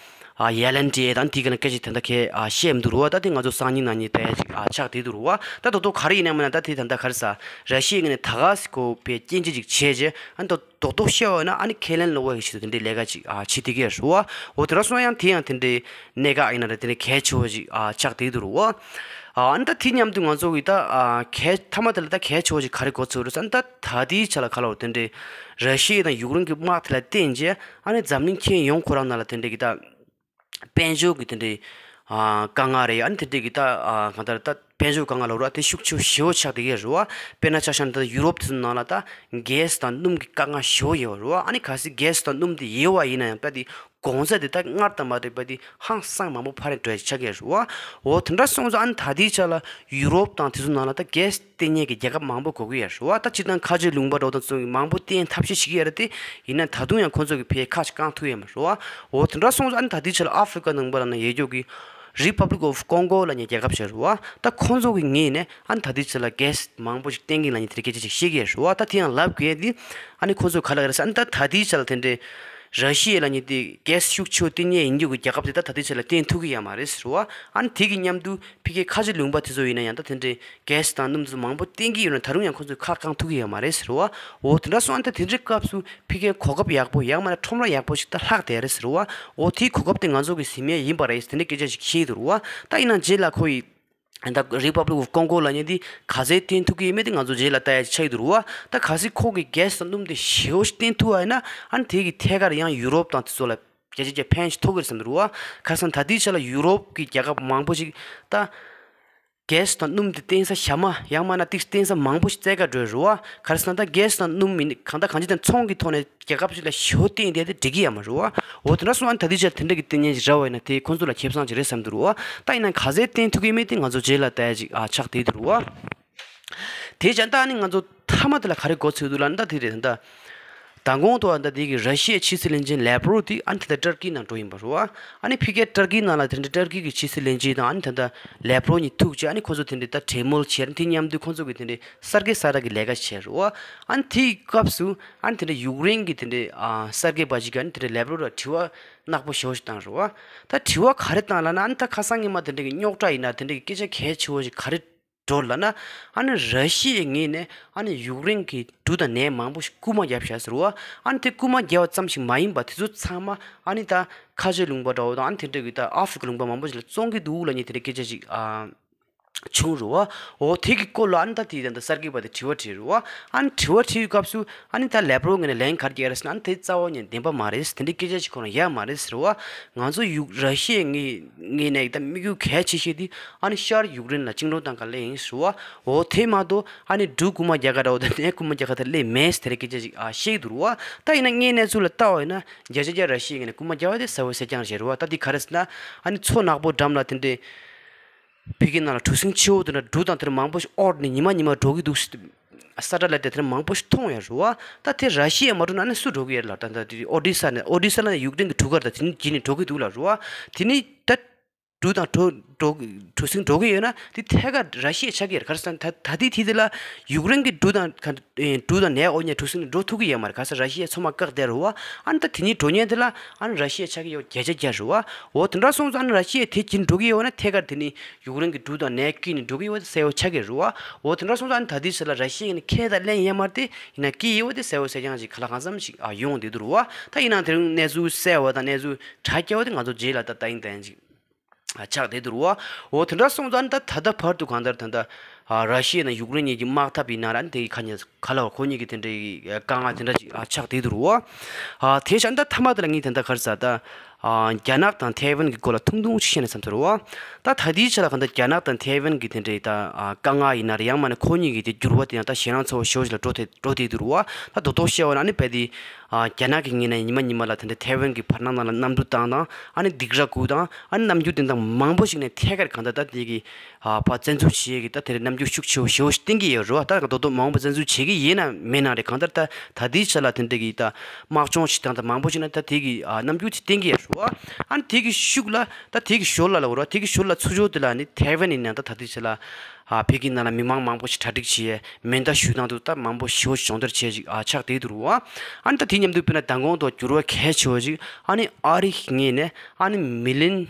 ཨ་ཡ་ལན་ཏི་ཨེ་དང་དེའི་སྒང་ལ་སྐད་ཆ་དེ་འདྲ་གས་ཨ་བཤད་མི་འདུག་རེད་བ། ད་དེ་ང་ཚོ་སང་ཉིན་གནངས་ཉིན་ད་ཡ་ཅིག་ཨ་ཆགས་བསྡད་འདུག་རེད་བ། ད་རྡོག་རྡོག་ག་རེ་ཡིན་ནའང་མིན་ན་ད་དེ་ད་ལྟ་ག་རེ་ཟ་ར་ཤི་ཡའི་ངོས་ནས་ད་ག་སེ་ཁོ་པའི་སྐྱོན་བརྗོད་ཅིག་བྱས་རྗེས་ཨ་ནི་ད་རྡོག་རྡོག་བཤད་པ་ན་ཨ་ནི་ཁས་ལེན་ལོག་པའི་ཆེད་དུ་དེ་འདྲའི་ལས་ཀ་ཅིག་ཨ་བྱེད་བསྡད་ཀྱི་རེད་བ། འོ་དེ་འདྲ་སོང་ཡང་དེ་ཡང་དེ་འདྲའི་གནད་འགག་ཡིན་ན་རེད། དེ་འདྲའི་གལ་ཆེ་བ་ཅིག་ཨ་ཆགས་བསྡད་འདུག་རེད་བ། ཨ་ནི་ད་དེ་མཉམ་དུ་ང་ཚོ་གི་ད་ཨ་གལ་མཐའ་མ་དེ་ལ་ད་གལ་ཆེ་བ་ཅིག་ག་རེ་གོ་ཚོད་རེད་ཟེར་ན། ད་ད་ལྟའི་ཆ་ལ་ག་ལ་བ་དེ་འདྲའི་ར་ཤི་ཡ་དང་ཡུཀ་རེན་གྱི་དམག་དེ་ལ་བརྟེན་རྗེས་ཨ་ནི་འཛམ་གླིང་ཁྱོན་ཡོངས་ཁོ་རང་ནང་ལ་དེ་འདྲའི་གི་ད་དཔལ་འབྱོར་གྱི་དེ་འདྲའི་ཨ་དཀའ་ངལ་རེད། ཨ་ནི་དེ་འདྲའི་གི་ད་ཨ་གང་ལྟར་ད་དཔལ་འབྱོར་དཀའ་ངལ་ལབ་ར་དེ་ཤུགས་ཆེ་ཞེ་པོ་ཆགས་བསྡད་ཀྱི་རེད་བ། དཔེར་ན་ཆ་བཞག་ན་ད་ཡུ་རོབ་དེ་ཚོ་ནང་ལ་ད་གྷེ་སི་དང་སྣུམ་གྱི་དཀའ་ངལ་ཞེ་པོ་ཡོད་རེད་བ། ཨ་ནི་གལ་སྲིད་གྷེ་སི་དང་སྣུམ་དེ་ཡོད་པ་ཡིན་ན་ཡང་ད་དེ་གོང་ཚད་དེ་ད་སྔར་དང་མ་འདྲ་བ་དེ་ཧང་སང་མང་པོ་འཕར་ནས་འགྲོ་ཡ་ཆགས་ཀྱི་རེད་བ། འོ་དེ་འདྲ་སོང་ཙང་ཨ་ནི་ད་ལྟའི་ཆ་ལ་ཡུ་རོབ་དང་དེ་ཚོ་ནང་ལ་ད་གྷེ་སི་བཏོན་མཁན་གྱི་རྒྱལ་ཁབ་མང་པོ་དགོས་ཀྱི་ཡོད་རེད་བ། ད་སྤྱིར་བཏང་ཁ་ཆེ་ལུང་པ་འདྲ་བོ་དང་ཚོ་མང་པོ་བཏོན་ཐབས་ཤེས་བྱེད་ཀྱི་ཡོད་རེད་དེ། ཡིན་ན་ད་དུང་ཡང་ཁོང་ཚོ་གི་ཕའི་ཁ་ཅིག་བསྐང་ཐུབ་ཡོད་མ་རེད་བ། འོ་དེ་འདྲ་སོང་ཙང་ཨ་ནི་ད་ལྟའི་ཆ་ལ་ཨ་ཧྥི་རི་ཀ་ནང་པ་ལ་ན་ཡོད་རྒྱུ་གི་Republic of Congo་ལབ་མཁན་རྒྱལ་ཁབ་ཞིག་རེད་བ། ད་ཁོང་ཚོ་གི་ངོས་ནས་ཨ་ནི་ད་ལྟའི་ཆ་ལ་གྷེ་སི་མང་པོ་ཞིག་བཏོན་གྱི་ལབ་མཁན་དེ་འདྲའི་སྐད་ཆ་ཞིག་བཤད་ཀྱི་ཡོད་རེད་བ། ད་དེ་ཡང་ལབ་དགོས་དེ། ཨ་ནི་ཁོང་ཚོ་ག་ལ་ག་རེ་ཟེར། ཨ་ནི་ད་ད་ལྟའི་ཆ་ལ་དེ་འདྲའི་ར་ཤི་ཡ་ལབ་མཁན་དེ་གྷེ་སི་ཤུགས་ཆེ་བོ་བཏོན་མཁན་ཡིན་རྒྱུ་གི་རྒྱལ་ཁབ་དེ་ད་ད་ལྟའི་ཆ་ལ་བཏོན་ཐུབ་ཀྱི་ཡོད་མ་རེད་ཟེར་བ། ཨ་ནི་དེ་གི་མཉམ་དུ་ཕ་གིའི་ཁ་ཆེ་ལུང་པ་དེ་ཚོ་ཡིན་ན་ཡང་ད་དེ་འདྲའི་གྷེ་སི་དང་སྣུམ་དེ་ཚོ་མང་པོ་བཏོན་གྱི་ཡོད་ན་ད་རུང་ཡང་ཁོང་ཚོས་ཁ་བསྐང་ཐུབ་ཀྱི་ཡོད་མ་རེད་ཟེར་བ། འོ་དེ་འདྲ་སོང་ཨ་ནི་ད་དེ་འདྲའི་སྐབས་སུ་ཕ་གིའི་གོ་སྐབས་ཡག་པོ་ཡང་མིན་ན་ཁྲོམ་ར་ཡག་པོ་ཞིག་ད་ལྷག་བསྡད་རེད་ཟེར་བ། འོ་དེའི་གོ་སྐབས་དེ་ང་ཚོ་གིས་ཟིན་ཡས་ཡིན་པ་རེད་ཟེར་དེ་འདྲའི་སྐད་ཆ་ཞིག་བཤད་འདུག་རེད་བ། ད་ཡིན་ན་རྗེས་ལ་ཁོ་ཡིས་ད་Republic of Congo་ལབ་མཁན་དེ་ག་ཚད་བཏོན་ཐུབ་ཀྱི་ཡོད་མེད་དེ་ང་ཚོ་རྗེས་ལ་ལྟ་ཡ་ཆགས་ཀྱི་འདུག་རེད་བ། ད་གལ་སྲིད་ཁོ་གིས་གྷེ་སི་དང་སྣུམ་དེ་ཞེ་པོ་ཞིག་བཏོན་ཐུབ་པ་ཡིན་ན་ཨ་ནི་དེ་གི་ཐད་ཀར་ཡང་ཡུ་རོབ་དང་དེ་ཚོ་ལ་བརྒྱ་ཆ་བརྒྱ་ཕན་ཞིག་ཐོགས་ཀྱི་རེད་བསམ་འདུག་རེད་བ། ག་རེ་ཟེར་ན་ད་ལྟའི་ཆ་ལ་ཡུ་རོབ་ཀྱི་རྒྱལ་ཁབ་མང་པོ་ཞིག་ད་གྷེ་སི་དང་སྣུམ་དེ་བཏོན་ས་ཞག་མ་ཡང་མིན་ན་ཏིག་བཏོན་ས་མང་པོ་ཞིག་བཙལ་ག་འགྲོ་རེད་བ། ག་རེ་ཟེར་ན་ད་གྷེ་སི་དང་སྣུམ་མིན་གང་ལྟར་གང་ཅི་དང་ཚོང་གི་ཐོག་ནས་རྒྱལ་ཁབ་ཞིག་ལ་ཞེ་པོ་བརྟེན་བསྡད་དེ་འགྲིག་གི་ཡོད་མ་རེད་བ། འོ་དེ་འདྲ་སོང་ཨ་ནི་ད་ལྟའི་ཆར་དེ་འདྲ་གི་བརྟེན་མཁན་ཞིག་རག་པ་ཡིན་ན་དེ་ཁོང་ཚོ་ལ་ཁེ་བཟང་ཅིག་རེད་བསམ་འདུག་རེད་བ། ད་ཡིན་ན་ག་ཚད་བརྟེན་ཐུབ་ཀྱི་མེད་དེ་ང་ཚོ་རྗེས་ལ་ལྟ་ཡ་ཅིག་ཨ་ཆགས་བསྡད་འདུག་རེད་བ། དེ་བྱས་ད་ཨ་ནི་ང་ཚོ་མཐའ་མ་དེ་ལ་ག་རེ་གོ་ཚོད་འདུག་ལབ་ན་ད་དེ་རེད་ད། མདང་དགོང་དུ་ཨ་ད་དེ་གི་ར་ཤི་ཡའི་ཕྱི་སྲིད་བློན་ཆེན་ལེབ་རོབ་དེ་ཨ་ནི་ད་ལྟ་ཏུར་ཀི་ནང་འགྲོ་ཡིན་པ་རེད་བ། ཨ་ནི་ཕ་གིའི་ཏུར་ཀི་ནང་ལ་དེ་འདྲ་ཏུར་ཀི་གི་ཕྱི་སྲིད་བློན་ཆེན་དང་ཨ་ནི་ད་ལྟ་ལེབ་རོབ་གཉིས་ཐུག་རྗེས་ཨ་ནི་ཁོ་ཚོ་དེ་འདྲའི་ད་གྲོས་མོལ་བྱས་ར་དེ་མཉམ་དུ་ཁོ་ཚོ་གི་དེ་འདྲའི་གསར་བརྗེ་གསར་ར་གི་ལས་ཀ་བྱས་རེད་བ། ཨ་ནི་དེའི་སྐབས་སུ་ཨ་ནི་དེ་འདྲའི་ཡུཀ་རེན་གི་དེ་འདྲའི་ཨ་གསར་བརྗེ་པ་ཞིག་གིས་ཨ་ནི་དེ་འདྲའི་ལེབ་རོབ་ལ་དྲི་བ་ནག་པོ་ཞེ་པོ་ཞིག་བཏང་རེད་བ། ད་དྲི་བ་ག་རེ་བཏང་ལབ་ན་ཨ་ནི་ད་ཁ་སང་ཉི་མ་དེ་འདྲ་གི་རྙོག་དྲ་ཡིན་ན་དེ་འདྲ་གི་སྐད་ཆ་གལ་ཆེ་བོ་ཞིག་ག་རེ་ འགྲོ་ལབ་ན། ཨ་ནི་ར་ཤི་ཡའི་ངོས་ནས་ཨ་ནི་ཡུཀ་རེན་གྱི་འབྲུ་དང་ནས་མང་པོ་ཞིག་རྐུན་མ་བརྒྱབ་བཞག་ཟེར་བ། ཨ་ནི་དེ་རྐུན་མ་བརྒྱབ་པ་ཙམ་ཞིག་མ་ཡིན་པ་དེ་ཚོ་ཚང་མ་ཨ་ནི་ད་ཁ་ཆེ་ལུང་པ་འདྲ་བོ་དང་ཨ་ནི་དེ་འདྲ་གི་ད་ཨ་ཧྥེ་རི་ཁ་ལུང་པ་མང་པོ་ཞིག་ལ་བཙོང་གི་འདུག་ལབ་མཁན་དེ་འདྲ་སྐད་ཆ་ཞིག་ཨ། བྱུང་རུ་བ། འོ་དེ་གི་སྐོར་ལ་ཨ་ནི་ད་དེ་ད་ད་གསར་འགོད་པ་དེ་དྲི་བ་དྲིས་རུ་བ། ཨ་ནི་དྲི་བ་དྲིས་པའི་སྐབས་སུ་ཨ་ནི་ད་ལེབ་རོ་ངོས་ནས་ལན་ག་རེ་རྒྱག་རེད་ཟེར་ན། ཨ་ནི་དེ་རྩ་བ་ནས་བདེན་པ་མ་རེད། དེ་འདྲའི་སྐད་ཆ་ཞིག་ཁོ་རང་ཡོད་མ་རེད་ཟེར་བ། ང་ཚོ་ཡུ་ར་ཤི་ཡའི་ངོས་ངོས་ནས་ད་དམིགས་ཡུལ་གལ་ཆེ་ཤོས་དེ་ཨ་ནི་ཤར་ཡུཀ་རེན་ལ་བཅིངས་འགྲོལ་བཏང་ག་སླེབས་ཡིན་ཟེར་བ། འོ་དེ་མ་གཏོགས་ཨ་ནི་འབྲུ་རྐུན་མ་རྒྱག་ག་འདྲ་བོ་དང་ནས་རྐུན་མ་རྒྱག་ག་དེ་སླེབས་མེད་ཟེར་དེ་འདྲའི་སྐད་ཆ་ཞིག་ཨ་བཤད་ཀྱི་འདུག་རུ་བ། ད་ཡིན་ན་དངོས་གནས་ཚུལ་ལ་ལྟ་བ་ཡིན་ན་བརྒྱ་ཆ་བརྒྱ་ར་ཤི་ཡའི་ངོས་ནས་རྐུན་མ་རྒྱག་པ་དེ་གསལ་པོ་གསལ་རྐྱང་རེད་རུ་བ། ད་འདི་ག་རེ་ཟེར་ན། ཨ་ནི་མཚོ་ནག་པོ་འགྲམ་ལ་དེ་འདྲའི་ཕ་གི་ནང་ལ་གྲུ་གཟིངས་ཆེ་བོ་དེ་འདྲ་འབྲུ་དང་དེར་མང་པོ་ཞིག་ཨོར་ནས་ཉི་མ་ཉི་མ་འགྲོ་གི་འདུག་ས་ཊ་ལའིཊ་དེ་དེར་མང་པོ་ཞིག་མཐོང་ཡོད་རུ་བ། ད་དེ་ར་ཤི་ཡ་མ་འགྲོ་ན་ནི་སུ་འགྲོ་གི་ཡོད་ལ། ད་ད་དེ་ཨོ་ཌི་ས་ནས་ཨོ་ཌི་ས་ལ་ཡུཀ་རེན་གྱི་གྲུ་ཁར་ད་དེ་ནི་གྱི་ནི་འགྲོ་གི་འདུག་ལ་རུ་བ། དེ་ནི་ད་འབྲུ་དང་གྲུ་གྲུ་གཟིངས་འགྲོ་གི་ཡོད་ན་དེ་ཐད་ཀར་ར་ཤི་ཡ་ཆགས་ཀྱི་ཡོད་རེད། ག་རེ་ཟེར་ན་ད་ད་དེ་དེ་དེ་ལ་ཡུཀ་རེན་གྱི་འབྲུ་དང་ག་ཨེ་འབྲུ་དང་ནས་ཨོ་ཉ་གྲུ་གཟིངས་ནས་འགྲོ་ཐུབ་ཀྱི་ཡོད་མ་རེད། ག་ས་ར་ཤི་ཡ་མཚོ་མ་བཀག་བསྡད་རུ་བ། ཨ་ནི་ད་དེ་ནི་འགྲོ་མཁན་དེ་ལ་ཨ་ནི་ར་ཤི་ཡ་ཆགས་ཀྱི་ཡོད་བརྒྱ་ཆ་བརྒྱ་རུ་བ། འོ་དེ་འདྲ་སོང་ཙང་ཨ་ནི་ར་ཤི་ཡ་དེ་གྱིན་འགྲོ་གི་ཡོད་ན་ཐད་ཀར་དེ་ནི་ཡུཀ་རེན་གྱི་འབྲུ་དང་ནས་ཀྱིན་ནི་འགྲོ་གི་ཡོད་དེ་གསལ་པོ་ཆགས་ཀྱི་རུ་བ། འོ་དེ་འདྲ་སོང་ཙང་ཨ་ནི་ད་དེ་ཚེ་ལ་ར་ཤི་ཡ་ནི་ཁས་ད་ལེན་ཡོད་མ་རེད། དེ་ཡིན་ན་ཀྱི་ཡོད་དེ་གསལ་པོ་གསལ་རྐྱང་ཞིག་ག་ལ་གང་འཚམ་ཞིག་ཨ་ཡོང་བསྡད་འདུག་རུ་བ། ད་ཡིན་ན་དེ་རིང་གནས་ཚུལ་གསལ་བ་དང་གནས་ཚུལ་དྲ་རྒྱ་བ་དེ་ང་ཚོ་རྗེས་ལ་ད་ད་ཡིན་ད་ཡིན་ཞིག་ཆགས་བསྡད་འདུག་རུ་བ། འོ་དེ་འདྲ་སོང་ཙང་ད་ད་ལྟ་བར་དུ་གང་ལྟར་ད་ལྟ་ཨ་ར་ཤི་ཡ་དང་ཡུཀ་རེན་གཉིས་ཀྱི་དམག་འཐབ་ཡིན་ན་ར་དེ་ག་ཉེ་ག་ལ་བ་ཁོ་གཉིས་ཀྱི་དེ་འདྲའི་དཀའ་ངལ་དེ་འདྲ་ཅིག་ཨ་ཆགས་བསྡད་འདུག་རུ་བ། ཨ་དེ་བཞིན་ད་མཐའ་མ་དེ་ལ་ངས་དེ་འདྲ་ག་རེ་ཟ་ད་ཨ་རྒྱ་ནག་དང་ཐའེ་ཝན་གྱི་སྐོར་ལ་ཐུང་ཐུང་ཅིག་བཤད་ན་བསམ་ཚར་རུ་བ། ད་ད་ལྟའི་ཆ་ལ་གང་ལྟར་རྒྱ་ནག་དང་ཐའེ་ཝན་གྱི་དེ་འདྲའི་ད་ཨ་དཀའ་ངལ་ཡིན་ན་ར་ཡང་མིན་ན་ཁོ་གཉིས་ཀྱི་དེ་འགྱུར་བ་དེ་ཡང་ད་ཞེད་སྣང་ཚ་བོ་ཞེ་པོ་ཞིག་ལ་འགྲོ་དེ་འགྲོ་བསྡད་འདུག་རུ་བ། ད་རྡོག་རྡོག་བཤད་པ་ན་ཨ་ནི་རྦད་དེ་ཨ་རྒྱ་ནག་གི་ངོས་ནས་ཉི་མ་ཉི་མ་ལ་དེ་འདྲ་ཐའེ་ཝན་གྱི་བར་སྣང་ནང་ལ་གནམ་གྲུ་བཏང་དང་ཨ་ནི་སྡིགས་ར་བསྐུལ་དང་ཨ་ནི་རྣམ་འགྱུར་དེ་དག་མང་པོ་ཞིག་ནས་ཐད་ཀར་གང་ལྟར་ད་དེ་གི་ཨ་ཕར་བཙན་འཛུལ་བྱེད་ཀྱི་ད་དེ་འདྲ་རྣམ་འགྱུར་ཤུགས་ཆེ་བོ་ཞེ་པོ་ཞིག་བསྟན་གྱི་ཡོད་རེད་བ། ད་རྡོག་རྡོག་མང་པོ་བཙན་འཛུལ་བྱེད་ཀྱི་ཡིན་ན་མིན་ན་རེད། གང་ལྟར་ད་ད་ལྟའི་ཆ་ལ་དེ་འདྲ་གི་ད་དམག་སྦྱོང་ཞིག་དང་ད་མང་པོ་ཞིག་ན་ད་དེ་གི་ཨ་རྣམ་འགྱུར་དེ་བསྟན་གྱི་ཡོད་རེད་བ། ཨ་ནི་དེ་གི་ཤུགས་ལ་ད་དེ་གི་ཞོར་ལ་ལ་འོ་ར་དེ་གི་ཞོར་ལ་ཚུར་ཕྱོགས་དེ་ལ་ནི་ཐའེ་ཝན་ཡིན་ན་ད་ད་ལྟའི་ཆ་ལ་ཨ་ཕ་གི་ནང་ལ་མི་མང་མང་པོ་ཞིག་གྲ་སྒྲིག་བྱས་མེ་མདའ་གཞུ་བཏང་འདུག་ད་མང་པོ་ཞེ་པོ་ཞིག་སྦྱོང་བརྡར་བྱས་ཅིག་ཨ་ཆགས་བསྡད་འདུག་རུ་བ། ཨ་ནི་ད་དེ་མཉམ་དུ་དཔེར་ན་མདང་དགོང་ཐོག་འགྱུར་བ་གལ་ཆེ་བ་ཅིག་ཨ་ནི་ཨ་རི་གི་ངོས་ནས་ཨ་ནི་མི་ལིན།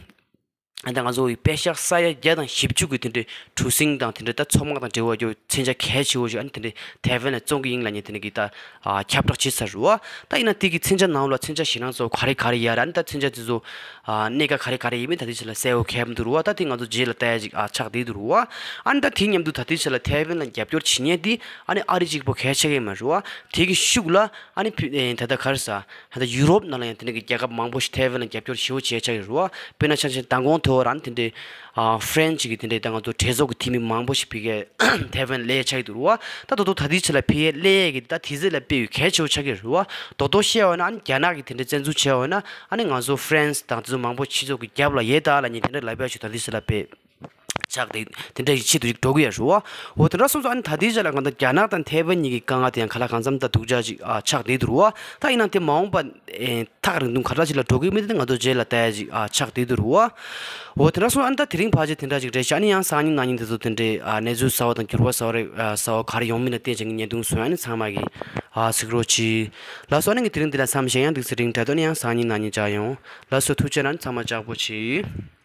ད་ང་ཚོ་བའི་པད་ཤག་ས་ཡ་བརྒྱ་དང་བཞི་བཅུ་གི་དེ་འདྲའི་གྲུ་གཟིངས་དང་དེ་འདྲའི་ད་མཚོ་དམག་དང་འབྲེལ་བ་ཡོད་མཚོན་ཆ་གལ་ཆེ་བོ་ཞིག་ཨ་ནི་དེ་འདྲའི་ཐའེ་ཝན་ལ་བཙོང་གི་ཡིན་ལབ་མཁན་དེ་འདྲ་གི་ད་ཨ་ཁྱབ་བསྒྲགས་བྱེད་ཚར་རུ་བ། ད་ཡིན་ན་དེ་གི་མཚོན་ཆ་ནང་ལ་མཚོན་ཆ་ཞེད་སྣང་ཚ་བོ་ག་རེ་ག་རེ་ཡོད་རེད། ཨ་ནི་ད་མཚོན་ཆ་དེ་ཚོ་ཨ་གནད་འགག་ག་རེ་ག་རེ་ཡིན་མིན་ད་ལྟའི་ཆ་ལ་གསལ་བོ་གལ་མི་འདུག་རུ་བ། ད་དེ་ང་ཚོ་རྗེས་ལ་ལྟ་ཡ་ཅིག་ཨ་ཆགས་བསྡད་འདུག་རུ་བ། ཨ་ནི་ད་དེ་མཉམ་དུ་ད་ལྟའི་ཆ་ལ་ཐའེ་ཝན་ལ་རྒྱབ་སྐྱོར་བྱེད་མཁན་དེ་ཨ་ནི་ཨ་རི་གཅིག་པོ་གལ་ཆེ་གི་མ་རུ་བ། དེ་གི་ཤུགས་ལ་ཨ་ནི་ཕི་ཨེ་ད་ལྟ་ག་རེ་ཟ། ད་ལྟ་ཡུ་རོབ་ནང་ལ་ཡང་དེ་འདྲ་གི་རྒྱལ་ཁབ་མང་པོ་ཞིག་ཐའེ་ཝན་ལ་རྒྱབ་སྐྱོར་ཞེ་པོ་བྱས་ཆགས་ཡོད་རེད་བ། དཔེར་ན་ཆ་བཞག་མདང་དགོང་ཐོག་རང་དེ་འདྲའི་ཨ་ཧྥ་རན་སི་གི་དེ་འདྲའི་ད་ང་ཚོ་གྲོས་ཚོགས་ཀྱི་འཐུས་མི་མང་པོ་ཞིག་ཕ་གིར་ཐའེ་ཝན་སླེབས་ཆགས་ཡོད་རེད་བ། ད་ད་དུང་ད་ལྟའི་ཆ་ལ་ཕ་གིར་སླེབས་ཡས་ཀྱི་ད་དུས་ཚོད་ལ་དཔེ་ཡོད་གལ་ཆེ་བོ་ཆགས་ཀྱི་རེད་བ། རྡོག་རྡོག་བཤད་པ་ན་ཨ་ནི་རྒྱ་ནག་གིས་དེ་འདྲའི་བཙན་འཛུལ་བྱས་པ་ན་ཨ་ནི་ང་ཚོ་ཧྥ་རན་སི་དང་དེ་ཚོ་མང་པོ་ཕྱི་ཚོགས་ཀྱི་རྒྱབ་ལ་ཡོད་ད་ལབ་མཁན་དེ་འདྲ་ལབ་ཡ་ཞིག་ད་ལྟའི་ཆ་ལ་དཔེ། ཆགས་ཏེ་དེ་འདྲ་ཡི་ཆེད་དུ་ཅིག་འགྲོ་གི་ཡ་རེད་བ། འོ་དེ་འདྲ་སོང་ཙང་ཨ་ནི་ད་ལྟའི་ཆ་ལ་གང་ལྟར་རྒྱ་ནག་དང་ཐའེ་ཝན་གཉིས་ཀྱི་དཀའ་ངལ་དེ་ཡང་ཁ་ལག་གང་འཚམ་དང་སྡུག་ཅག་ཅིག་ཨ་ཆགས་བསྡད་འདུག་རུ་བ། ད་ཡིན་ན་དེ་མ་འོངས་པ་ཨེ་ཐག་རིང་ཐུང་ག་འདྲ་ཅིག་ལ་འགྲོ་གི་མིན་དེ་ང་ཚོ་རྗེས་ལ་ལྟ་ཡ་ཅིག་ཨ་ཆགས་བསྡད་འདུག་རུ་བ། འོ་དེ་འདྲ་སོང་ཨ་ནི་ད་དེ་རིང་ཕལ་ཆེར་དེ་འདྲ་ཅིག་རེད་ཤག་ཨ་ནི་ཡང་སང་ཉིན་གནངས་ཉིན་དེ་ཚོ་དེ་འདྲའི་ཨ་གནས་ཚུལ་གསར་བ་དང་འགྱུར་བ་གསར་བ་རེ་ཨ་གསར་བ་ག་རེ་ཡོང་མིན་ལ་བལྟས་བྱས་ངས་བརྙན་ཐུང་བཟོ་ཡ་ནི་ཚང་མ་གི་ཨ་གཟིགས་རོགས་གྱིས། ལགས་སོ། ཨ་ནི་ངས་དེ་རིང་འདི་ལ་མཚམས་བཞག་ཡང་འདུག་ཟེར། རིང་དྲ་དོན་ཡང་སང་ཉིན་གནངས་ཉིན་བཅར་ཡོང་། ལགས་སོ། ཐུགས་རྗེ་གནང་། ཚང་མ་ལྕགས་པོ་གྱིས།